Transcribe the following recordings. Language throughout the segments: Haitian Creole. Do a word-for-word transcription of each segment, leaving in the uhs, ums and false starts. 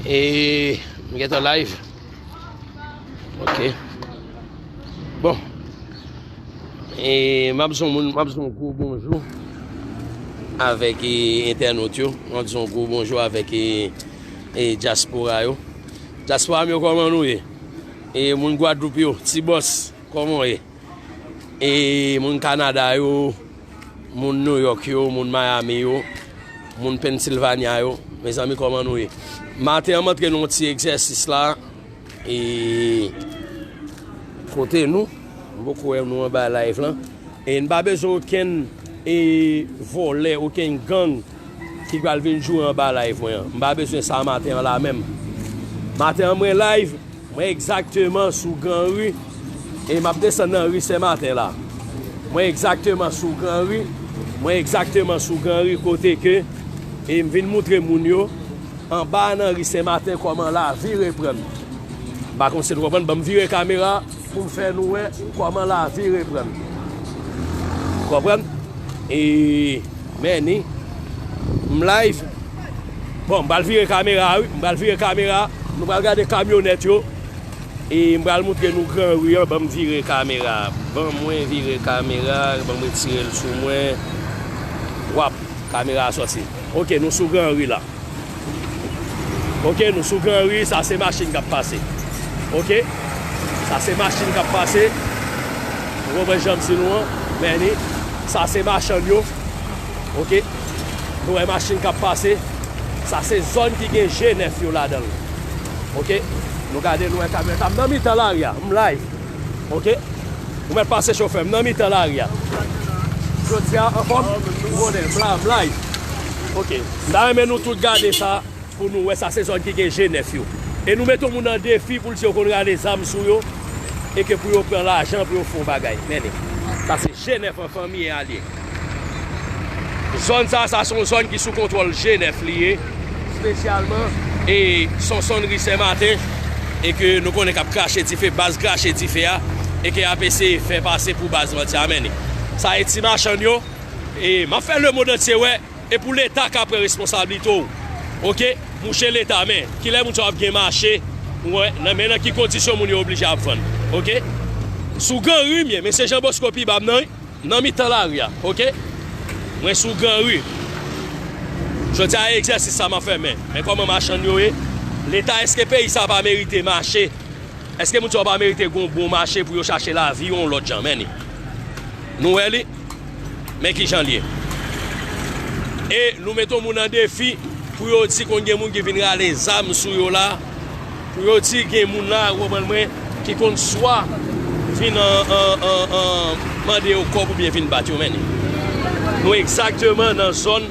E m gentan live. Ok. Bon. E m ap di yon moun, m ap di yon gwo bonjou avèk, e, entènot yo. M ap di yon gwo bonjou avèk, e, e, dyaspora yo. Dyaspora m yo, kòman nou ye? E moun Gwadloup yo, Ti Bòs, kòman w ye? E moun Kanada yo, moun New York yo, moun Miami yo, moun Pennsylvania yo, mezanmi, kòman nou ye? Maten an, m antre nan yon ti egzèsis la, e kote nou, m poko wè nou anba live lan, e n pa bezwen okenn, e vòlè, okenn gang ki pral vin joure anba live mwen an. M pa bezwen sa maten an la menm. Maten an, mwen live, mwen egzakteman sou Gran Ri, e m ap desann nan ri Sen Maten la. Mwen egzakteman sou Gran Ri, mwen egzakteman sou Gran Ri kote ke, e m vin moutre moun yo, anba nan ri Sen Maten kòman lavi reprann. M pa konn si nou konprann, ban m vire kamera pou m fè nou wè kòman lavi reprann. Konprann? E men ni, m live. Bon, m pral vire kamera wi, m pral vire kamera. Nou pral gade kamyonèt yo. E m pral moutre nou Gran Ri an, ban m vire kamera. Ban mwen vire kamera, ban m retire l sou mwen. Wap, kamera a sòti. Ok, nou sou Gran Ri la. Ok, nou sou Gran Ri, sa se machin k ap pase. Ok? Sa se machin k ap pase. Ou konprann jan m di nou an? Men ni, sa se machann yo. Ok? Nou wè machin k ap pase. Sa se zòn ki gen G nèf yo ladan l. Ok? Nou gade, nou wè kamyonèt la. M nan mitan lari a. M live. Ok? Ou mèt pase chofè, m nan mitan lari a. Jodi a, anfòm? Ou konnen, m la, m live. Ok. M ta renmen nou tout gade sa pou nou wè sa se zòn ki gen G nèf yo. E nou mete yon moun an defi pou l di yo konn rale zam sou yo e ke pou yo pran lajan pou yo fè yon bagay. Men ni. Sa se G nèf an fanmi e alye. Zòn sa, sa se yon zòn ki sou kontwòl G nèf li ye, espesyalman, e Sonson ri Sen Maten, e ke nou konnen k ap krache dife, baz krache dife a, e ke y ap eseye fè pase pou baz mantye a. Men ni. Sa e ti machann yo, e m ap fè lemonn antye wè, e pou Leta ka pran responsablite w. Ok? Mouche Leta, men, kilè moun sa yo ap gen mache, ou wè, nan, men nan ki kondisyon moun yo oblije ap vann. Ok? Sou Gran Ri m ye, men se Jan Bòsko pi ba m nan, wi. Nan mitan lari a, ok? Mwen sou Gran Ri. Jodi a, egzèsis sa m ap fè, men, men kòman machann yo ye? Leta, èske peyi sa pa merite mache? Èske moun sa yo pa merite gon bon mache pou yo chache lavi yon lòt jan? Men ni. Nou wè li? Men ki jan l ye. E nou mete yon moun an defi pou yo di konn gen moun ki vin rale zam sou yo la, pou yo di gen moun la, ou konprann mwen, ki konn swa vin an, an, an, an, mande yo kòb oubyen vin bat yo, men ni. Nou egzakteman nan zòn,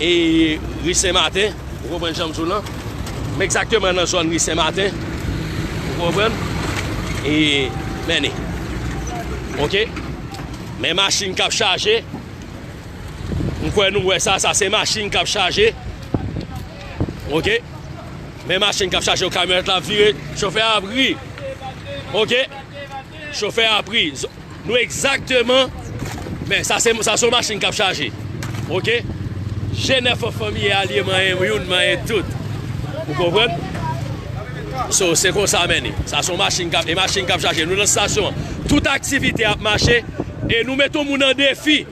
e, ri Sen Maten, ou konprann jan m di w lan? M egzakteman nan zòn ri Sen Maten, ou konprann? E, men ni. Ok? Men machin k ap chaje. M kwè nou wè sa, sa se machin k ap chaje. Ok? Men machin k ap chaje, kamyonèt la ap vire, chofè a ap ri. Ok? Chofè a ap ri. Z-, nou egzakteman, men sa se, sa se yon machin k ap chaje. Ok? G nèf an fanmi e alye, manyen youn, manyen tout. Ou konprann? So, se konsa, men ni. Sa se yon machin k ap, e machin k ap chaje. Nou nan estasyon an. Tout aktivite ap mache. E nou mete yon moun an defi.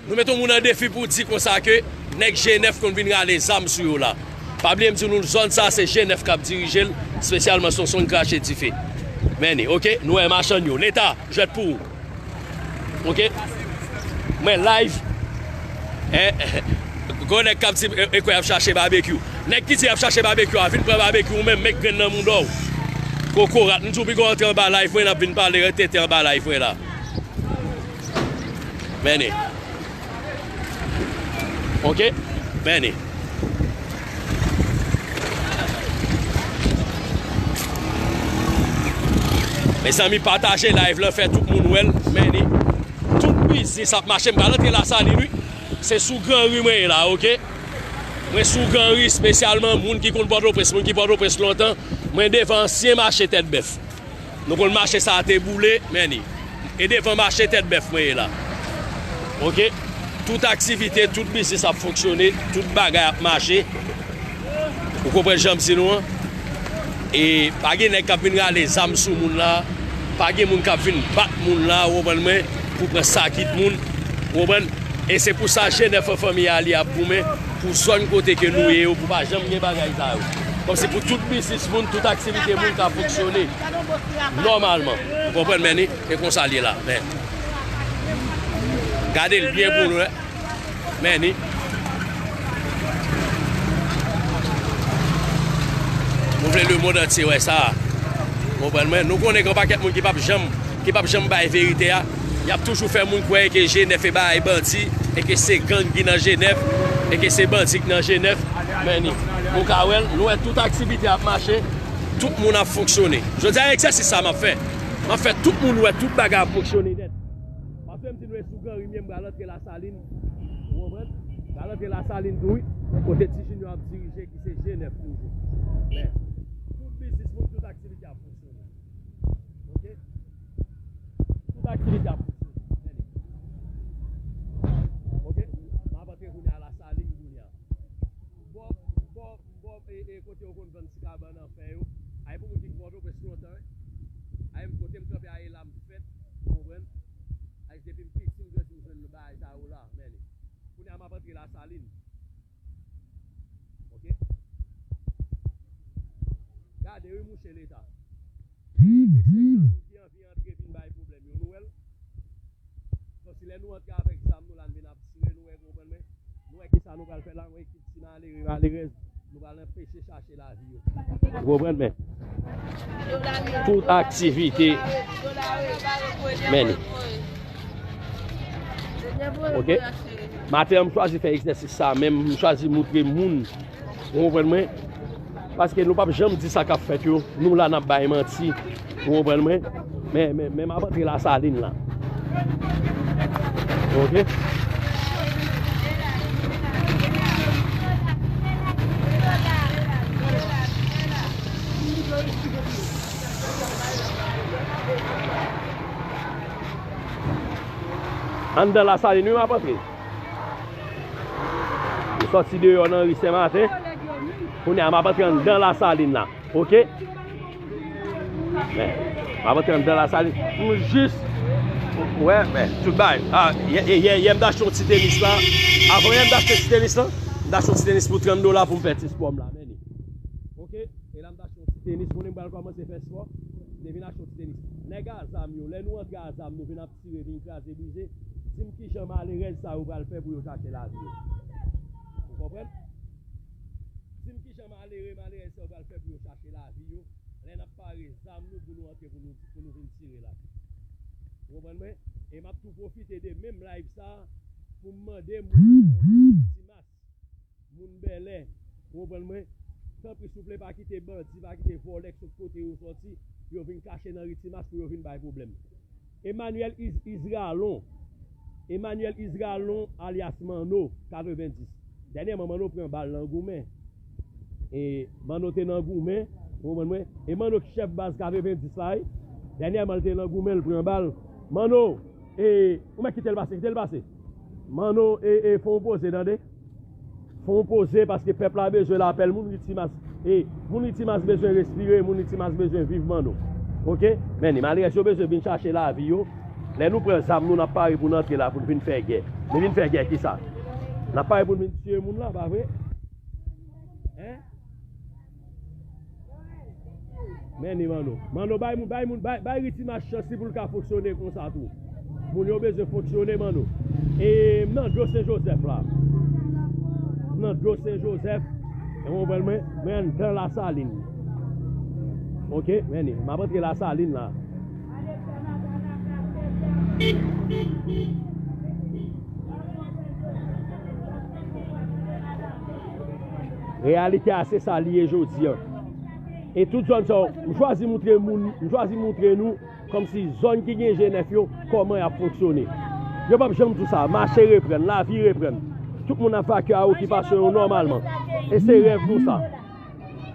Nou mete yon moun an defi pou di konsa ke nèg G nèf konn vin rale zam sou yo la. Pa bliye m di nou, zòn sa se G nèf k ap dirije l, espesyalman Sonson k krache dife. Men ni, ok? Nou wè machann yo. Leta, jwèt pou ou. Ok? Mwen live. Eh, gwo nèg k ap di, e, e kwè y ap chache babekyou. Nèg ki di y ap chache babekyou a, vin pran babekyou ou menm, met grenn nan mouda w. Kokorat, m di w piga w antre anba live mwen, n ap vin pale tenten anba live mwen la. Men ni. Ok? Men ni. Mezanmi, pataje live lan, fè tout moun wè l. Men ni. Tout biznis ap mache. M pral antre Lasalin, wi. Se sou Gran Ri mwen ye la, ok? Mwen sou Gran Ri, espesyalman moun ki konn Pòtoprens, moun ki Pòtoprens lontan. Mwen devan ansyen mache Tèt Bèf. Nou konn mache sa a te boule, men ni. E devan mache Tèt Bèf mwen ye la. Ok? Tout aktivite, tout biznis ap fonksyone, tout bagay ap mache. Ou konprann jan m di nou an? E pa gen nèg k ap vin rale zam sou moun la, pa gen moun k ap vin bat moun la, ou konprann mwen, pou pran sa kit moun, ou konprann? E se pou sa Jenèf an fanmi a li ap goumen, pou zòn kote ke nou ye yo, pou pa janm gen bagay sa yo. Kòmsi pou tout biznis moun, tout aktivite moun ka fonksyone nòmalman. Ou konprann, men ni? E konsa l ye la, men. Gade l byen pou nou, wè. Men ni. Nou vle lemonn antye wè sa. Ou konprann mwen? Nou konnen gen yon pakèt moun ki p ap janm, ki p ap janm bay verite a. Y ap toujou fè moun kwè ke Jenèf e bagay bandi, e ke se gang ki nan Jenèf, e ke se bandi ki nan Jenèf. Men ni. Nou ka wè l, nou wè tout aktivite ap mache, tout moun ap fonksyone. Jodi a, egzèsis sa m ap fè. M ap fè tout moun wè tout bagay ap fonksyone nèt. Paske m di nou e sou Granri m ye, m pral antre Lasalin. Ou konprann? M pral antre Lasalin tou, wi. Kote Ti Junior ap dirije, ki se Jenèf toujou. Men, tout biznis moun, tout aktivite ap fonksyone. Oke? Tout aktivite ap fonksyone. Men li. Oke? M ap antre kounye a Lasalin kounye a. Bò, bò, bò, e, e, kote yo konn vann ti kabann an fè yo. Ay pou moun ki Pòtoprens lontan, wi. Ay m kote m kanpe a, e la m fèt, ou konprann? Ay depi m piti, m grandi, m jwenn bagay sa yo la, men li. Kounye a m ap antre Lasalin. Oke? Gade, wi, mouche Leta. Mesye gang ki anvi antre vin bay pwoblèm yo, nou wè l? Kòmsi lè nou antre avèk zam nou la, n vin ap tire, nou wè, konprann mwen? Nou wè kisa nou pral fè la, yon ekip ti malere, malerèz, nou pral anpeche chache lavi yo. Ou konprann mwen? Tout aktivite, men ni. Oke? Maten an, m chwazi fè egzèsis sa menm, m chwazi montre moun. Ou konprann mwen? Paske nou p ap janm di sa k ap fèt yo. Nou la n ap bay manti. Ou konprann mwen? Men, men, men m ap antre Lasalin la. Oke? Anndan Lasalin, wi, m ap antre. M sòti deyò nan ri Senmaten. Kounye a, m ap antre anndan Lasalin la. Oke? Men, m ap antre anndan Lasalin. M jis, wè, men, tout bagay. A, yè, yè, yè, yè m t achte yon ti tenis la. Avan yè m t achte ti tenis la. M t achte yon ti tenis pou trant dola pou m fè ti spò m la. Men li. Oke? E la m t achte yon ti tenis. Konnen m pral kòmanse fè spò. M te vin achte yon ti tenis. Nèg a zam yo, lè nou antre a zam, nou vin ap tire, vin kraze, brize. Di m kijan malerèz sa yo pral fè pou yo chache lavi yo. Ou konprann? Di m kijan malere, malerèz sa yo pral fè pou yo chache lavi yo. Lè n ap pare zam nou pou nou antre, pou nou, pou nou vin tire la. Ou konprann mwen? E m ap tou pwofite de menm live sa a pou m mande moun Timas, moun bèlè, ou konprann mwen? Tanpri, souple, pa kite bandi, pa kite vòlè k sot kote yo sòti, pou yo vin kache nan ri Timas, pou yo vin bay pwoblèm. Emmanuel Is-, Isralon, Emmanuel Isralon, alyas Manno, katrevenndis. Dènyèman, Manno pran bal nan goumen. E Manno te nan goumen, ou konprann mwen? E Manno ki chèf baz katrevenndis la, wi. Dènyèman, l te nan goumen, l pran bal. Manno, e, ou mèt kite l pase, kite l pase. Manno, e, e, fè yon poze, tande. Fè yon poze, paske pèp la bezwen lapè l, moun ri Timas. E, moun ri Timas bezwen respire, moun ri Timas bezwen viv, Manno. Oke? Men ni, malerèz yo bezwen vin chache lavi yo. Lè nou pran zam nou, n ap pare pou n antre la, pou n vin fè gè. Nou vin fè gè kisa? N ap pare pou n vin tiye moun la, pa vre? Hein? Men ni Manno. Manno, bay moun, bay moun, bay, bay ri Timas chans li pou l ka fonksyone konsa tou. Moun yo bezwen fonksyone, Manno. E m nan dlo Sen Jozèf la. M nan dlo Sen Jozèf. E w konprann mwen? Mwen anndan Lasalin. Oke, men ni. M ap antre Lasalin la. Reyalite a, se sa li ye jodi a. E tout zòn sa yo, m chwazi montre moun, m chwazi montre nou, kòmsi zòn ki gen Jenèf yo, kòman y ap fonksyone. Yo p ap janm di w sa, mache reprann, lavi reprann. Tout moun ap vakye a okipasyon yo nòmalman. E se rèv nou sa.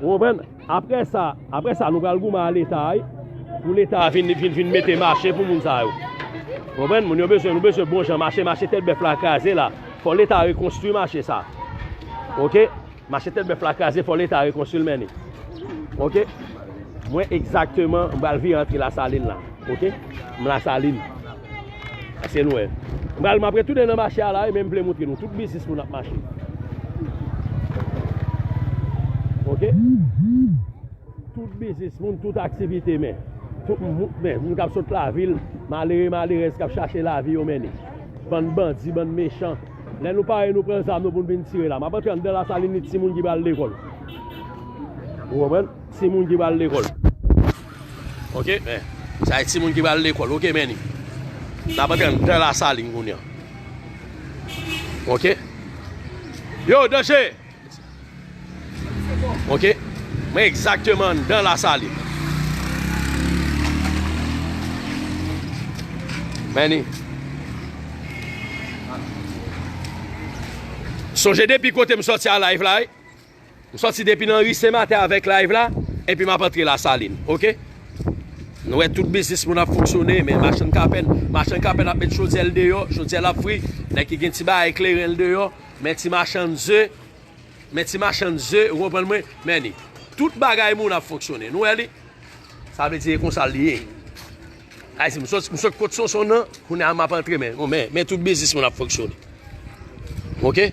Ou konprann? Apre sa, apre sa, nou pral goumen a Leta a, wi. Pou Leta a vin, vin, vin mete mache pou moun sa yo. Konprann? Moun yo bezwen, nou bezwen bon jan mache, mache tèt bèf la kraze la. Fò Leta rekonstwi mache sa. Oke? Mache Tèt Bèf la kraze, fò Leta rekonstwi l, men ni. Oke? Mwen egzakteman, m pral vire antre Lasalin la. Oke? M Lasalin. Èske nou wè? M pral, m ap retounen nan mache a la, wi, men m vle montre nou tout biznis moun ap mache. Oke? Tout biznis moun, tout aktivite, men. Tout moun, men, moun k ap sot lavil, malere, malerèz k ap chache lavi yo, men ni. Bann bandi, bann mechan. Lè nou pare, nou pran zam nou pou n vin tire la. M ap antre anndan Lasalin, ni timoun ki pral lekòl. Ou konprann? Timoun ki pral lekòl. Oke, men. Sa e timoun ki pral lekòl. Oke, men ni. N ap antre anndan Lasalin kounye a. Oke? Yo, danje! Oke? Mwen egzakteman anndan Lasalin. Men ni. Sonje depi kote m sòti a live la, wi. M sòti depi nan ri Senmatè avèk live la, epi m ap antre Lasalin, oke? Nou wè tout biznis moun ap fonksyone, men machann kapèn, machann kapèn ap met chodyè l deyò, chodyè l ap fri, nèg ki gen ti bagay kleren l deyò, men ti machann ze, men ti machann ze, ou konprann mwen? Men ni. Tout bagay moun ap fonksyone, nou wè li? Sa vle di e konsa l ye. Ayiti, m sot, m sot kot Sonson nan, kounye a m ap antre, men, men, men tout biznis moun ap fonksyone. Oke?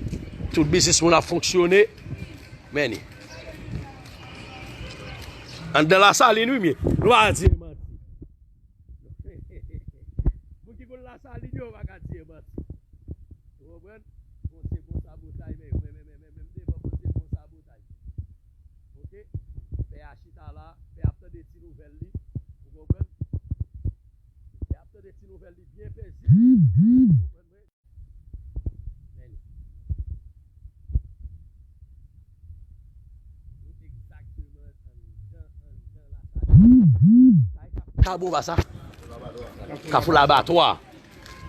Tout biznis moun ap fonksyone. Men ni. Anndan Lasalin, wi, men. Nou pa ka di manti. Moun ki konn Lasalin yo pa ka di manti. Ou konprann? Bon, se bon sabotay, men, men, men, men, men, men, men, bon, se bon sabotay. Oke? Pè a chita la, pè ap tande ti nouvèl li. Ou konprann? Pè ap tande ti nouvèl li byen pezib. Ou konprann mwen? Men li. Nou egzakteman anndan, anndan Lasalin. Sa e Kafou Kabon pa sa? Kafou Labatwa.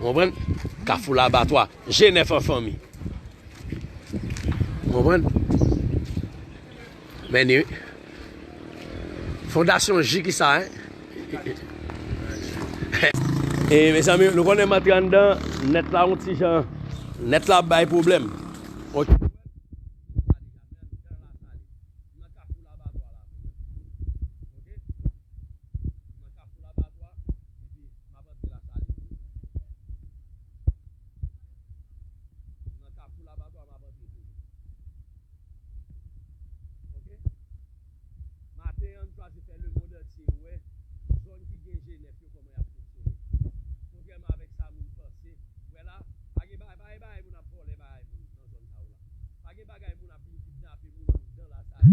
Ou konprann? Kafou Labatwa. G nèf an fanmi. Ou konprann? Men ni, wi. Fondasyon J ki sa, en? E, mezanmi, nou konnen m antre anndan, nèt la yon ti jan, nèt la ap bay pwoblèm. Oke. Nan Kafou Labatwa la. Oke? Nan Kafou Labatwa, epi m ap antre Lasalin. Nan Kafou Labatwa, m ap antre toujou. Oke? Maten an, m chwazi fè lemonn antye wè zòn ki gen G nèf yo kòman y ap fonksyone. Kontrèman avèk sa moun panse, wè la, pa gen bagay, pa gen bagay moun ap vòlè bagay moun nan zòn sa yo la. Pa gen bagay moun ap vin kidnape moun anndan Lasalin.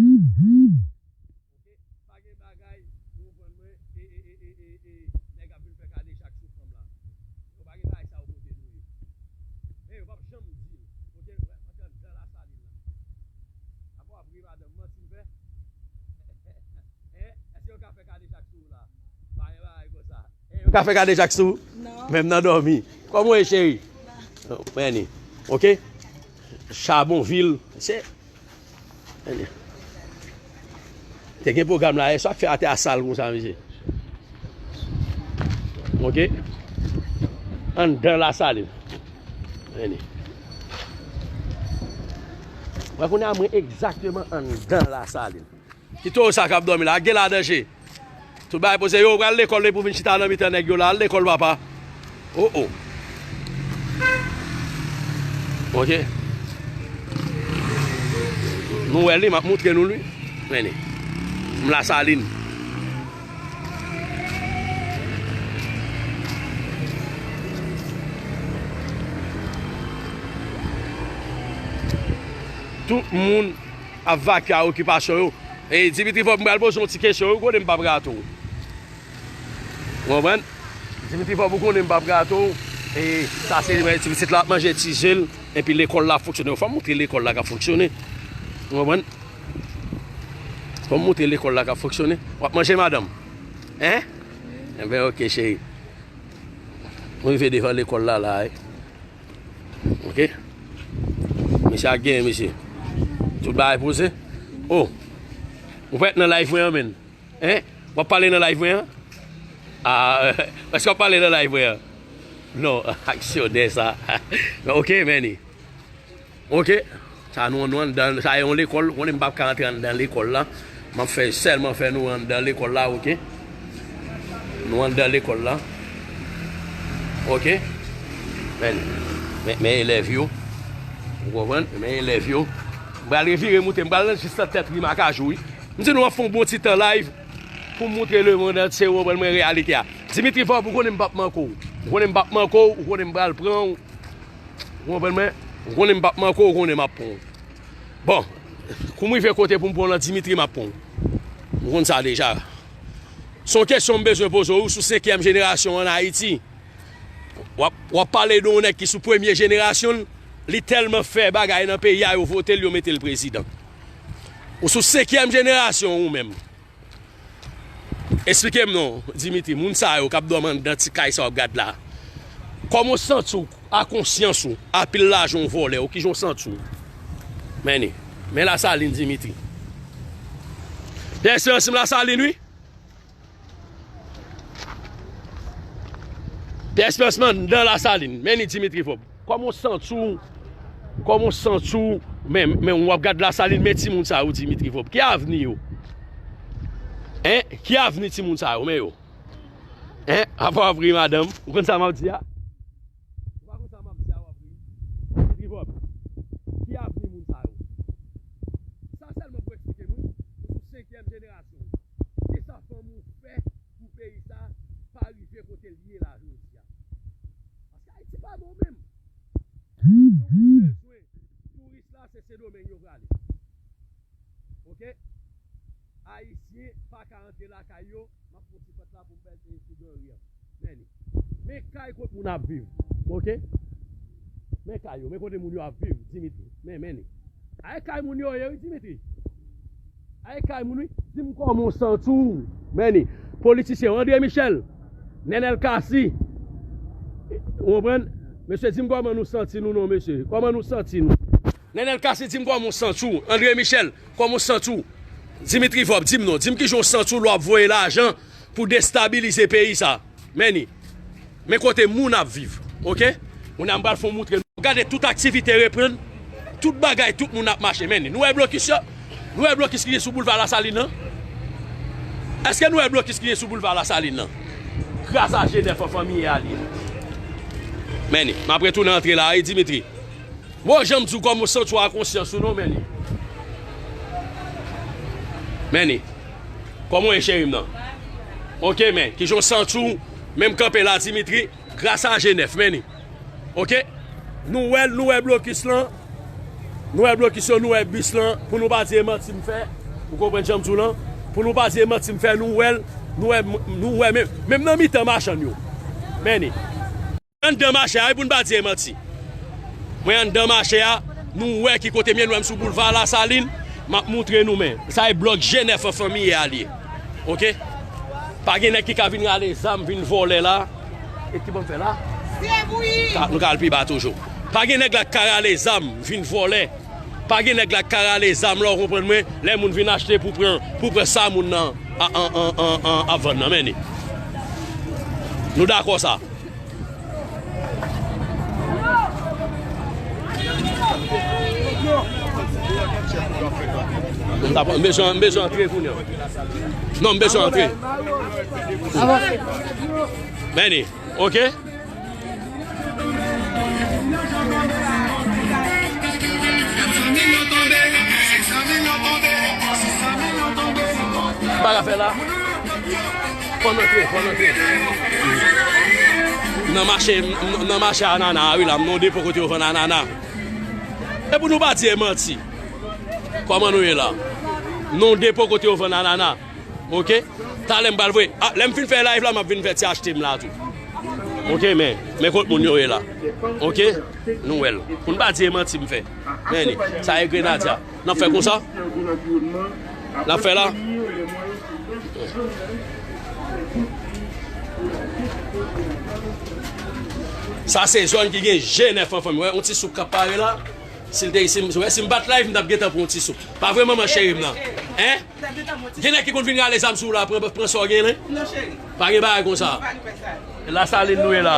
Oke? Pa gen bagay, ou konprann mwen, e, e, nèg ap vin fè kadejak sou fanm la. Yo pa gen bagay sa yo kote nou ye. Men yo p ap janm di l. Oke? Wè, antre anndan Lasalin la. Apa w ap ri, madanm, manti m fè? En? Èske yo ka fè kadejak sou ou la? Pa gen bagay konsa. En, yo ka fè kadejak sou ou? Non. Menm nan dòmi. Kòman w ye, cheri? Mwen ni. Oke? Chabonvil. Se Te gen pwogram la yè swa, fè atè a sal konsa, mesye. Oke? Anndan Lasalin. Vini. Mwen konnen a mwen egzakteman anndan Lasalin. Ki towo sa k ap dòmi la? Gen la danje. Tout bagay poze. Yo, pral lekòl, epi w vin chita nan mitan nèg yo la. Al lekòl, papa. O, o. Oke. Nou wè li, m ap montre nou li. Men li. M Lasalin. Tout moun ap vakye a okipasyon yo. E Dimitri, fò m pral poze yon ti kesyon, ou konnen m p ap rate w. Ou konprann? Dimitri, fò w konnen m p ap rate w. E sa se ti pitit la ap manje ti je l, epi lekòl la ap fonksyone. Fò m montre lekòl la k ap fonksyone. Ou konprann? Fò m montre lekòl la k ap fonksyone. W ap manje, madanm? Hein? Enben, oke, cheri. M rive devan lekòl la, la, wi. Oke. Mesye a gen, mesye. Tout bagay poze. Oh. Ou prèt nan live mwen an, menn? Hein? W ap pale nan live mwen an? Ah, èske w ap pale nan live mwen an? Non, aksyonè sa. Oke, menn. Oke. Sa nou, nou anndan, sa yon lekòl, ou konnen m p ap ka antre anndan lekòl la. M ap fè, sèlman fè nou anndan lekòl la, oke? Nou anndan lekòl la. Oke? Men, men, men elèv yo. Ou konprann? Men elèv yo. M pral revire moute, m pral nan jis nan tèt ri Makajou, wi. M di nou ap fè yon bon ti tan live pou m montre lemonn antye, ou konprann mwen, reyalite a. Dimitri Vorbe, ou konnen m p ap manke w. Ou konnen m p ap manke w, ou konnen m pral pran w. Ou konprann mwen? Ou konnen m p ap manke w, ou konnen m ap pran w. Bon, kou m rive kote pou m pran w nan Dimitri, m ap pran w. Ou konn sa deja. Se yon kesyon m bezwen poze w, ou sou senkyèm jenerasyon ann Ayiti. W ap, w ap pale de yon nèg ki sou premye jenerasyon l, li tèlman fè bagay nan peyi a, yo vote l, yo mete l prezidan. Ou sou senkyèm jenerasyon ou menm. Eksplike m non, Dimitri, moun sa yo k ap dòmi anndan ti kay sa w ap gad la. Kòman w santi w, a konsyans ou, a pil lajan w vòlè, ou kijan w santi w? Men ni, men Lasalin, Dimitri. Pyè Esperans, m Lasalin, wi. Pyè Esperans, m anndan Lasalin, men ni Dimitri Vorbe. Kòman w santi w? Kòman w santi w? Men, men w ap gad Lasalin, men timoun sa yo, Dimitri Vorbe. Ki avni yo? Hein? Ki avni timoun sa yo? Men yo. Hein? Apa w ap ri, madanm? Ou konn sa m ap di a? Ou pa konn sa m ap di a, w ap ri? Dimitri Vorbe. Ki avni moun sa yo? Sa sèlman pou eksplike nou, nou sou senkyèm jenerasyon. Kisa fanm ou fè pou peyi sa pa rive kote l ye la jodi a? Paske Ayiti pa bon menm. Jan ou bezwen, touris la, se Sendomeng yo prale. Oke? Ayisyen pa ka antre lakay yo, m ap fè yon ti fèt la pou m fè, e, figi an ri an. Men ni. Men kay kot moun ap viv. Oke? Men kay yo, men kote moun yo ap viv, Dimitri. Men, men ni. A e kay moun yo ye, wi, Dimitri. A e kay moun, wi. Di m kòman w santi w. Men ni. Politisyen, André Michel, Nenel Cassy. Ou konprann? Mesye, di m kòman nou santi nou, non, mesye. Kòman nou santi nou? Nenel Cassy, di m kòman w santi w. André Michel, kòman w santi w? Dimitri Vorbe, di m non. Di m kijan w santi w lè w ap voye lajan pou destabilize peyi sa. Men ni. Men kote moun ap viv. Oke? Kounye a m pral fè w montre nou. Gade tout aktivite reprann. Tout bagay, tout moun ap mache. Men ni. Nou wè blokis yo? Nou wè blokis ki gen sou boulva Lasalin nan? Èske nou wè blokis ki gen sou boulva Lasalin nan? Gras a G nèf an fanmi e alye. Men ni. M ap retounen antre la, wi, Dimitri. Bon, jan m di w, kòman w santi w a konsyans ou non, men ni. Men ni. Kòman w ye, cheri m nan? Oke, men, kijan w santi w? Men m kanpe la, Dimitri, gras a G nèf, men ni. Oke? Nou wè l, nou wè blokis lan. Nou wè blokis yo, nou wè bis lan. Pou nou pa di e manti m fè. Ou konprann jan m di w lan? Pou nou pa di e manti m fè, nou wè l, nou wè, nou wè, menm, menm nan mitan machann yo. Men ni. Anndan mache a, wi, pou n pa di e manti. Mwen anndan mache a, nou wè ki kote m ye, nou wè m sou boulva Lasalin, m ap montre nou, men. Sa e blòk G nèf an fanmi e alye. Oke? Pa gen nèg ki ka vin rale zam, vin vòlè la. E ki bon fè la? Se bouyi! Ka, nou ka al pi ba toujou. Pa gen nèg la ki ka rale zam, vin vòlè. Pa gen nèg la ki ka rale zam la, ou konprann mwen, lè moun vin achte pou pran, pou pran sa moun nan a, an, an, an, an, ap vann nan, men ni. Nou dakò sa? M ta pran, m bezwen, m bezwen antre kounye a. Non, m bezwen antre. Men ni, oke? Bagay fè la. Fò n antre, fò n antre. Nan mache, nan mache anana a, wi, la, m nan depo kote yo vann anana. E pou nou pa di e manti. Kòman nou ye la? Nan depo kote yo vann anana. Oke? Talè m pral voye. A, lè m fin fè live la, m ap vin fè ti achte m la tou. Oke, men, men kot moun yo ye la. Oke? Nou wè l. Pou n pa di e manti m fè. Men ni, sa e grenadya. N ap fè konsa. N ap fè la. Sa se zòn ki gen G nèf an fanmi. Wè, yon ti souk k ap pare la. Si l te, si m, wè, si m pa t live, m t ap gentan pran yon ti souk. Pa vre, manman cheri m nan? Hein? Gen nèg ki konn vin rale zam sou w la, pran, pran sa w gen, nen? Non, cheri. Pa gen bagay konsa. Nou pa gen sa. Lasalin nou ye la.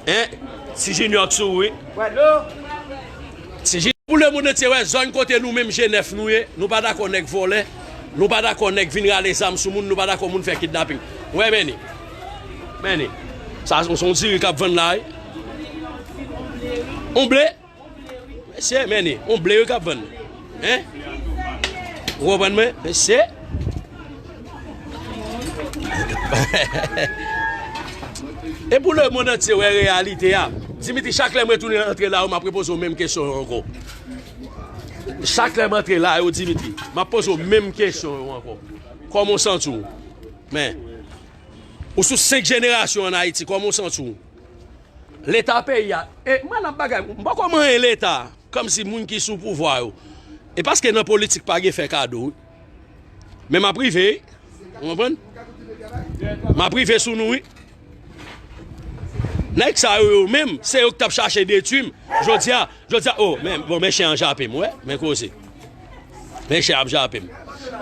Hein? Ti Junior t sou ou, wi. Ti Junior. Pou lemonn antye wè, zòn kote nou menm G nèf nou ye, nou pa dakò nèg vòlè, nou pa dakò nèg vin rale zam sou moun, nou pa dakò moun fè kidnaping. Wè, men ni. Men ni. Sa, se yon diri k ap vann la, wi. On ble. Mesye, men ni. On ble, wi, k ap vann. Hein? Ou konprann mwen? Mesye. E pou lemonn antye wè reyalite a. Dimitri, chak lè mwen tounen antre la, m ap repoze w menm kesyon yo ankò. Chak lè m antre la yo, Dimitri, m ap poze w menm kesyon yo ankò. Kòman w santi w? Men, ou sou senk jenerasyon ann Ayiti, kòman w santi w? Leta peyi a, e mwen n ap bagay, m poko manyen Leta, kòmsi moun ki sou pouvwa yo. E paske nan politik pa gen fè kado, wi. Men m ap rive, wi. Ou konprann? M ap rive sou nou, wi. Nèg sa yo, yo menm, se yo ki t ap chache detwi m. Jodi a, jodi a, oh, men, bon, men chen an jape m, wè, men koze. Men chen ap jape m.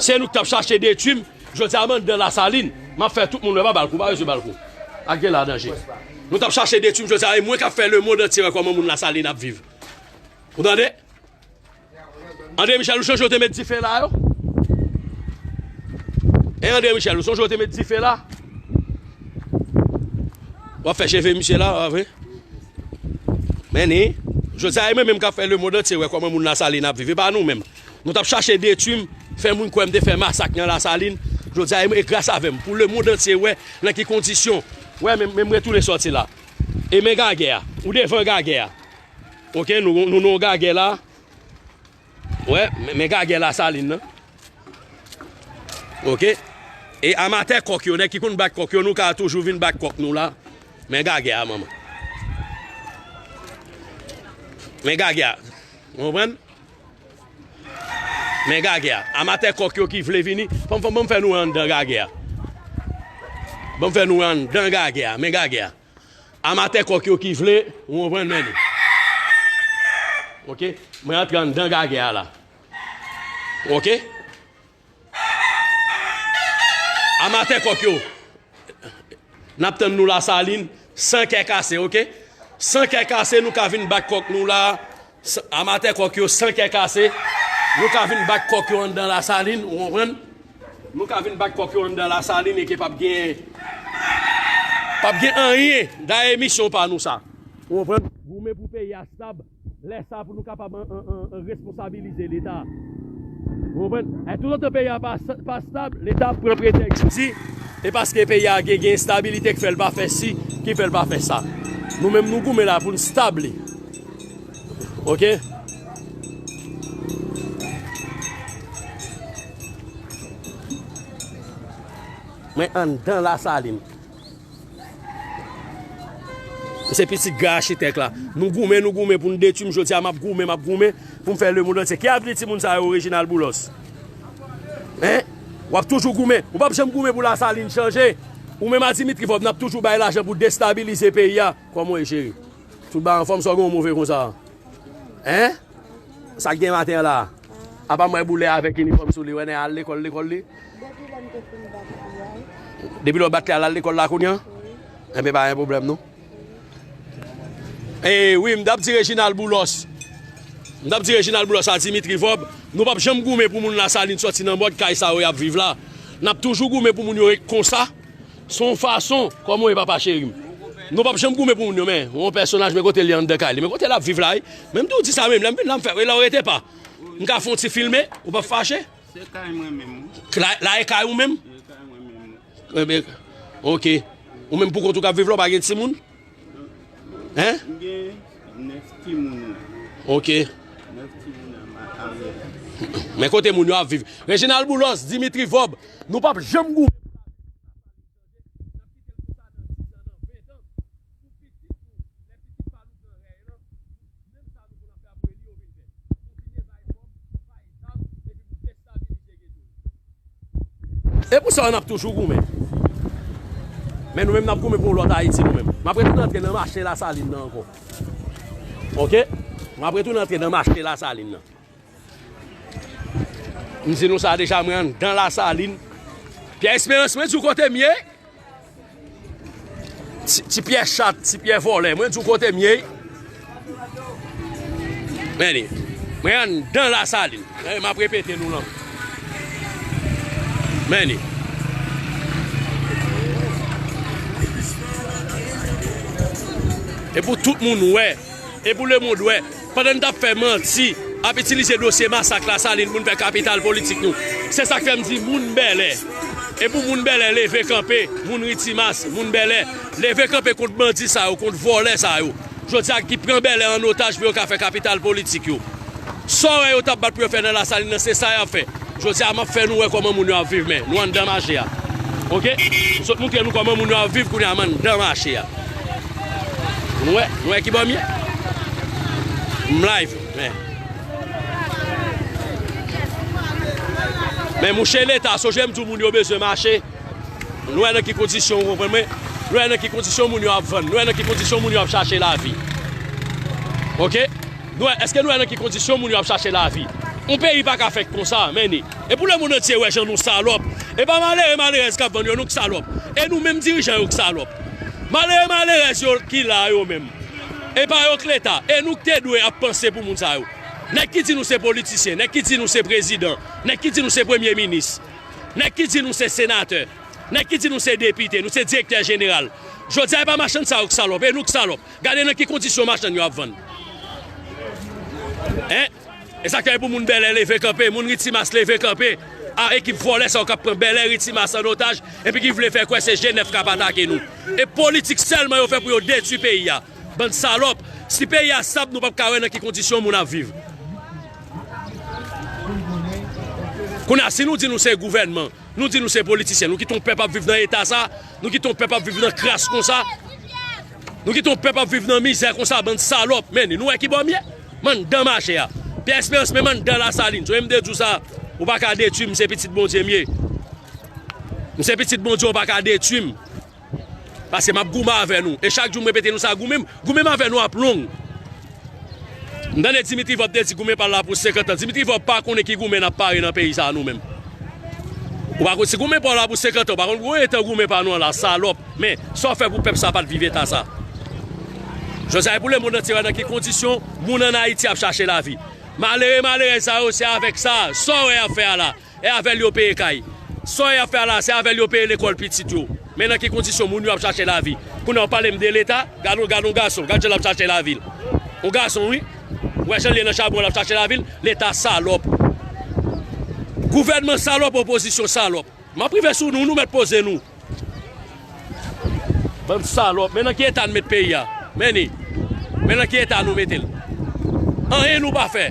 Se nou ki t ap chache detwi m. Jodi a, m anndan Lasalin. M ap fè tout moun wè, pa balkon, pa bezwen balkon. Ak gen la danje. Nou t ap chache detwi m, jodi a, e mwen k ap fè lemonn antye wè kòman moun Lasalin ap viv. Ou tande? André Michel, ou sonje w te met dife la yo? E André Michel, ou sonje w te met dife la? W ap fè cheve misye la, pa vre? Men ni, jodi a, e mwen menm k ap fè lemonn antye wè kòman moun Lasalin ap viv. E pa nou menm. Nou t ap chache detwi m, fè moun kwè m te fè masak nan Lasalin. Jodi a, e, e gras avè m, pou lemonn antye wè nan ki kondisyon. Wè, men, men m retounen sòti la. E men gagè a. Ou devan gagè a. Ok, nou, nou, nou gagè la. Wè, men, men gagè Lasalin nan. Ok? E amatè kòk yo, nèg ki konn bat kòk yo, nou ka toujou vin bat kòk nou la. Men gagè a, manman. Men gagè a. Ou konprann? Men gagè a. Amatè kòk yo ki vle vini, fò m, fò m, fò m fè nou wè anndan gagè a. Ban m fè nou wè anndan gagè a. Men gagè a. Amatè kòk yo ki vle, ou konprann, men li. Ok? Mwen antre anndan gagè a la. Ok? Amatè kòk yo. N ap tann nou Lasalin, san kè kase, ok? San kè kase, nou ka vin bat kòk nou la. San, amatè kòk yo, san kè kase. Nou ka vin bat kòk yo anndan Lasalin, ou konprann? Nou ka vin bat kòk yo anndan Lasalin e ke p ap gen, p ap gen anyen. Dayè misyon pa nou sa. Ou konprann? Goumen pou peyi a stab. Lè sa pou nou kapab an, an, an, an responsabilize Leta. Ou konprann? E toutotan peyi a pa, pa stab, Leta ap pran pretèks di e paske peyi a gen, gen enstabilite ki fè l pa fè si, ki fè l pa fè sa. Nou menm nou goumen la pou n stab li. Ok? Mwen anndan Lasalin. M se pitit gran achitèk la. Nou goumen, nou goumen pou n detwi m. Jodi a, m ap goumen, m ap goumen pou m fè lemonn antye. Ki avni timoun sa yo, Reginald Boulos? Hein? W ap toujou goumen. Ou p ap janm goumen pou Lasalin chanje. Ou menm a Dimitri Vorbe, n ap toujou bay lajan pou destabilize peyi a. Kòman w ye, cheri? Tout bagay anfòm, sa w gen w move konsa? Hein? Sa k gen maten an la? Apa m wè boulè avèk inifòm sou li, wè nèg al lekòl, lekòl li. Depi lè m te fin bat li a, wi. Depi lè w bat li a, l al lekòl la kounye a? Wi. Enben, pa gen pwoblèm, non. E wi, m t ap di Reginald Boulos. M t ap di Reginald Boulos a Dimitri Vorbe, nou p ap janm goumen pou moun Lasalin sòti nan mòd kay sa yo y ap viv la. N ap toujou goumen pou moun yo ret konsa. Se yon fason, kòman w ye papa cheri m? Nou p ap janm goumen pou moun yo, men yon pèsonaj, men kote l ye anndan kay li, men kote l ap viv la, wi. Men m tou di sa menm, lè m vin la, m fè, e la w rete pa. M ka fè yon ti filme, ou p ap fache? Se kay mwen menm, wi. La, la e kay ou menm? Se kay mwen menm, wi. Enben, ok. Ou menm pou kont ou k ap viv la, ou pa gen timoun? Hein? M gen nèf timoun, wi. Ok. Nèf timoun a ma-, a mwen. Men kote moun yo ap viv? Reginald Boulos, Dimitri Vorbe, nou p ap janm goumen. E pou sa, n ap toujou goumen. Men nou menm, n ap goumen pou yon lòt Ayiti, nou menm. M ap retounen antre nan mache Lasalin nan ankò. Ok? M ap retounen antre nan mache Lasalin nan. M di nou sa deja, mwen anndan Lasalin. Pyè Esperans, mwen di w kote m ye. Ti, ti pyè chat, ti pyè vòlè. Mwen di w kote m ye. Men li. Mwen anndan Lasalin. Eh, m ap repete nou lan. Men li. E pou tout moun wè, e pou lemonn wè, pandan n t ap fè manti, ap itilize dosye masak Lasalin pou n fè kapital politik nou. Se sa k fè m di moun Bèlè. E pou moun Bèlè leve kanpe, moun Ritimas, moun Bèlè, leve kanpe kont bandi sa yo, kont vòlè sa yo. Jodi a ki pran Bèlè an otaj pou yo ka fè kapital politik yo. Sa w wè yo t ap bat pou yo fè nan Lasalin nan, se sa y ap fè. Jodi a, m ap fè nou wè kòman moun yo ap viv, men nou anndan mache a. Oke? M sot montre nou kòman moun yo ap viv kounye a, m anndan mache a. Nou wè, nou wè ki bò m ye? M live, men. Men mouche Leta, sonje m di w moun yo bezwen mache. Nou wè nan ki kondisyon, ou konprann mwen? Nou wè nan ki kondisyon moun yo ap vann. Nou wè nan ki kondisyon moun yo ap chache lavi. Oke? Nou wè, èske nou wè nan ki kondisyon moun yo ap chache lavi? Yon peyi pa ka fèt konsa, men ni. E pou lemonn antye wè jan nou salòp. E pa malere, malerèz k ap vann yo, nou k salòp. E nou menm dirijan yo k salòp. Malere, malerèz yo ki la yo menm. E pa yo k Leta. E nou k te dwe ap panse pou moun sa yo. Nèg ki di nou se politisyen, nèg ki di nou se prezidan, nèg ki di nou se premye minis, nèg ki di nou se senatè, nèg ki di nou se depite, nou se direktè jeneral. Jodi a, e pa machann sa yo k salòp, e nou k salòp. Gade nan ki kondisyon machann yo ap vann. Hein? E sa k fè pou moun Bèlè leve kanpe, moun Ritimas leve kanpe. A ekip vòlè sa yo k ap pran Bèlè, Ritimas an otaj, epi ki vle fè kwè se G nèf k ap atake nou. E politik sèlman yo fè pou yo detwi peyi a. Bann salòp, si peyi a sab, nou p ap ka wè nan ki kondisyon moun ap viv. Kounye a, si nou di nou se gouvènman, nou di nou se politisyen, nou kite yon pèp ap viv nan eta sa, nou kite yon pèp ap viv nan kras konsa, nou kite yon pèp ap viv nan mizè konsa, bann salòp, men nou wè ki bò m ye? M anndan mache a. Pyè Esperans, men m anndan Lasalin. Sonje m te di w sa, ou pa ka detwi m, m se pitit Bondye m ye. M se pitit Bondye, ou pa ka detwi m. Paske m ap goumen avè nou. E chak jou m repete nou sa, goumen m, goumen m avè nou ap long. M tande Dimitri Vorbe te di goumen pa la pou senkant an. Dimitri Vorbe pa konnen ki goumen n ap pare nan peyi sa a nou menm. Ou pa konn si goumen pa w la pou senkant an, ou pa konn konbyen tan goumen pa nou an la, salòp. Men, sa w fè pou pèp sa pa t viv eta sa. Jodi a, e pou lemonn antye wè nan ki kondisyon moun ann Ayiti ap chache lavi. Malere, malerèz sa yo, se avèk sa, sa w wè y ap fè a la. E avè l yo peye kay. Sa y ap fè a la, se avè l yo peye lekòl pitit yo. Men nan ki kondisyon moun yo ap chache lavi. Kounye a w pale m de Leta, gad yon, gad yon gason, gad jan l ap chache lavi l. Yon gason, wi. Ou wè jan l ye nan chabon, l ap chache lavi l. Leta salòp. Gouvènman salòp, opozisyon salòp. M ap rive sou nou, nou mèt poze nou. Bann salòp, men nan ki eta n met peyi a. Men ni. Men nan ki eta nou mete l. Anyen nou pa fè.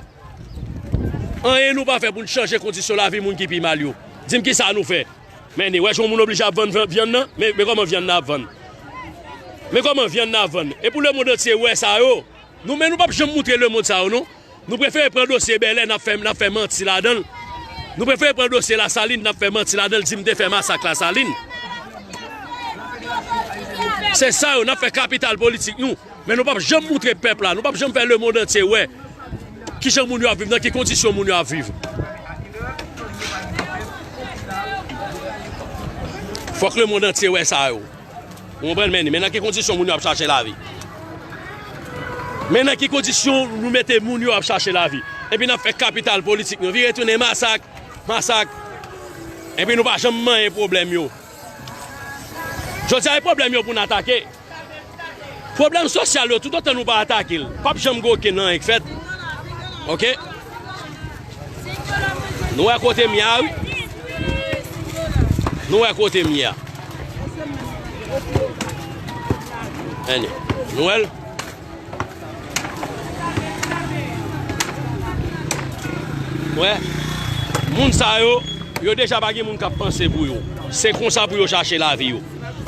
Anyen nou pa fè pou n chanje kondisyon lavi moun ki pi mal yo. Di m kisa nou fè. Men ni, wè jan moun oblije ap vann vyan-, vyann nan? Men, men kòman vyann nan ap vann? Men kòman vyann nan ap vann? E pou lemonn antye wè sa yo. Nou, men nou p ap janm moutre lemonn sa yo, non. Nou prefere pran dosye Bèlè, n ap fè, n ap fè manti ladan l. Nou prefere pran dosye Lasalin, n ap fè manti ladan l, di m te fè masak Lasalin. Se sa yo, n ap fè kapital politik nou. Men nou p ap janm moutre pèp la, nou p ap janm fè lemonn antye wè kijan moun yo ap viv, nan ki kondisyon moun yo ap viv. Fòk lemonn antye wè sa yo. Ou konprann, men, men nan ki kondisyon moun yo ap chache lavi. Men nan ki kondisyon nou mete moun yo ap chache lavi. Epi n ap fè kapital politik nou. Vire tounen masak, masak. Epi nou pa janm manyen pwoblèm yo. Jodi a, e pwoblèm yo pou n atake. Pwoblèm sosyal yo, toutotan nou pa atake l, p ap janm gen okenn anyen k fèt. Oke? Nou wè kote m ye a, wi. Nou wè kote m ye a. Anyway, nou wè l? Wè, moun sa yo, yo deja pa gen moun k ap panse pou yo. Se konsa pou yo chache lavi yo.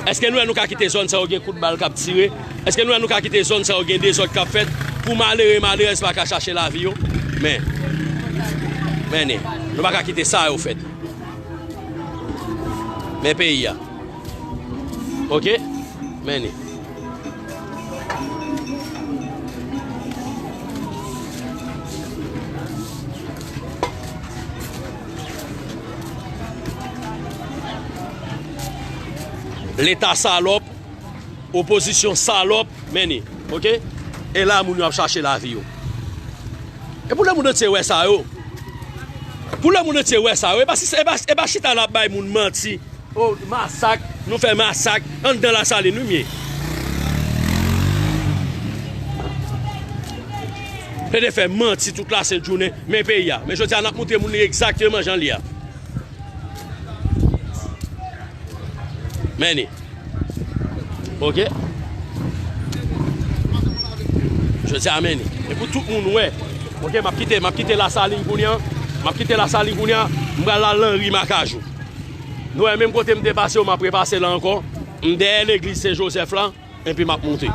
Èske nou wè nou ka kite zòn sa yo gen kout bal k ap tire? Èske nou wè nou ka kite zòn sa yo gen dezòd k ap fèt pou malere, malerèz pa ka chache lavi yo? Men, men ni, nou pa ka kite sa yo fèt. Men peyi a. Oke? Men ni. Leta salòp, opozisyon salòp, men ni, oke? E la moun yo ap chache lavi yo. E pou lemonn antye wè sa yo. Pou lemonn antye wè sa yo. E pa, si, e pa, e pa chita la ap bay moun manti. Oh, masak, nou fè masak anndan Lasalin, wi, m ye. Plede fè manti tout lasent jounen, men peyi a. Men jodi a, n ap montre moun li egzakteman jan l ye a. Men li. Ok? Jodi a, men li. E pou tout moun wè. Ok, m ap kite, m ap kite Lasalin kounye a. M ap kite Lasalin kounye a. M pral al nan ri Makajou. Nou wè, menm kote m te pase yo, m ap repase la ankò. M dèyè legliz Sen Jozèf la. Epi m ap monte.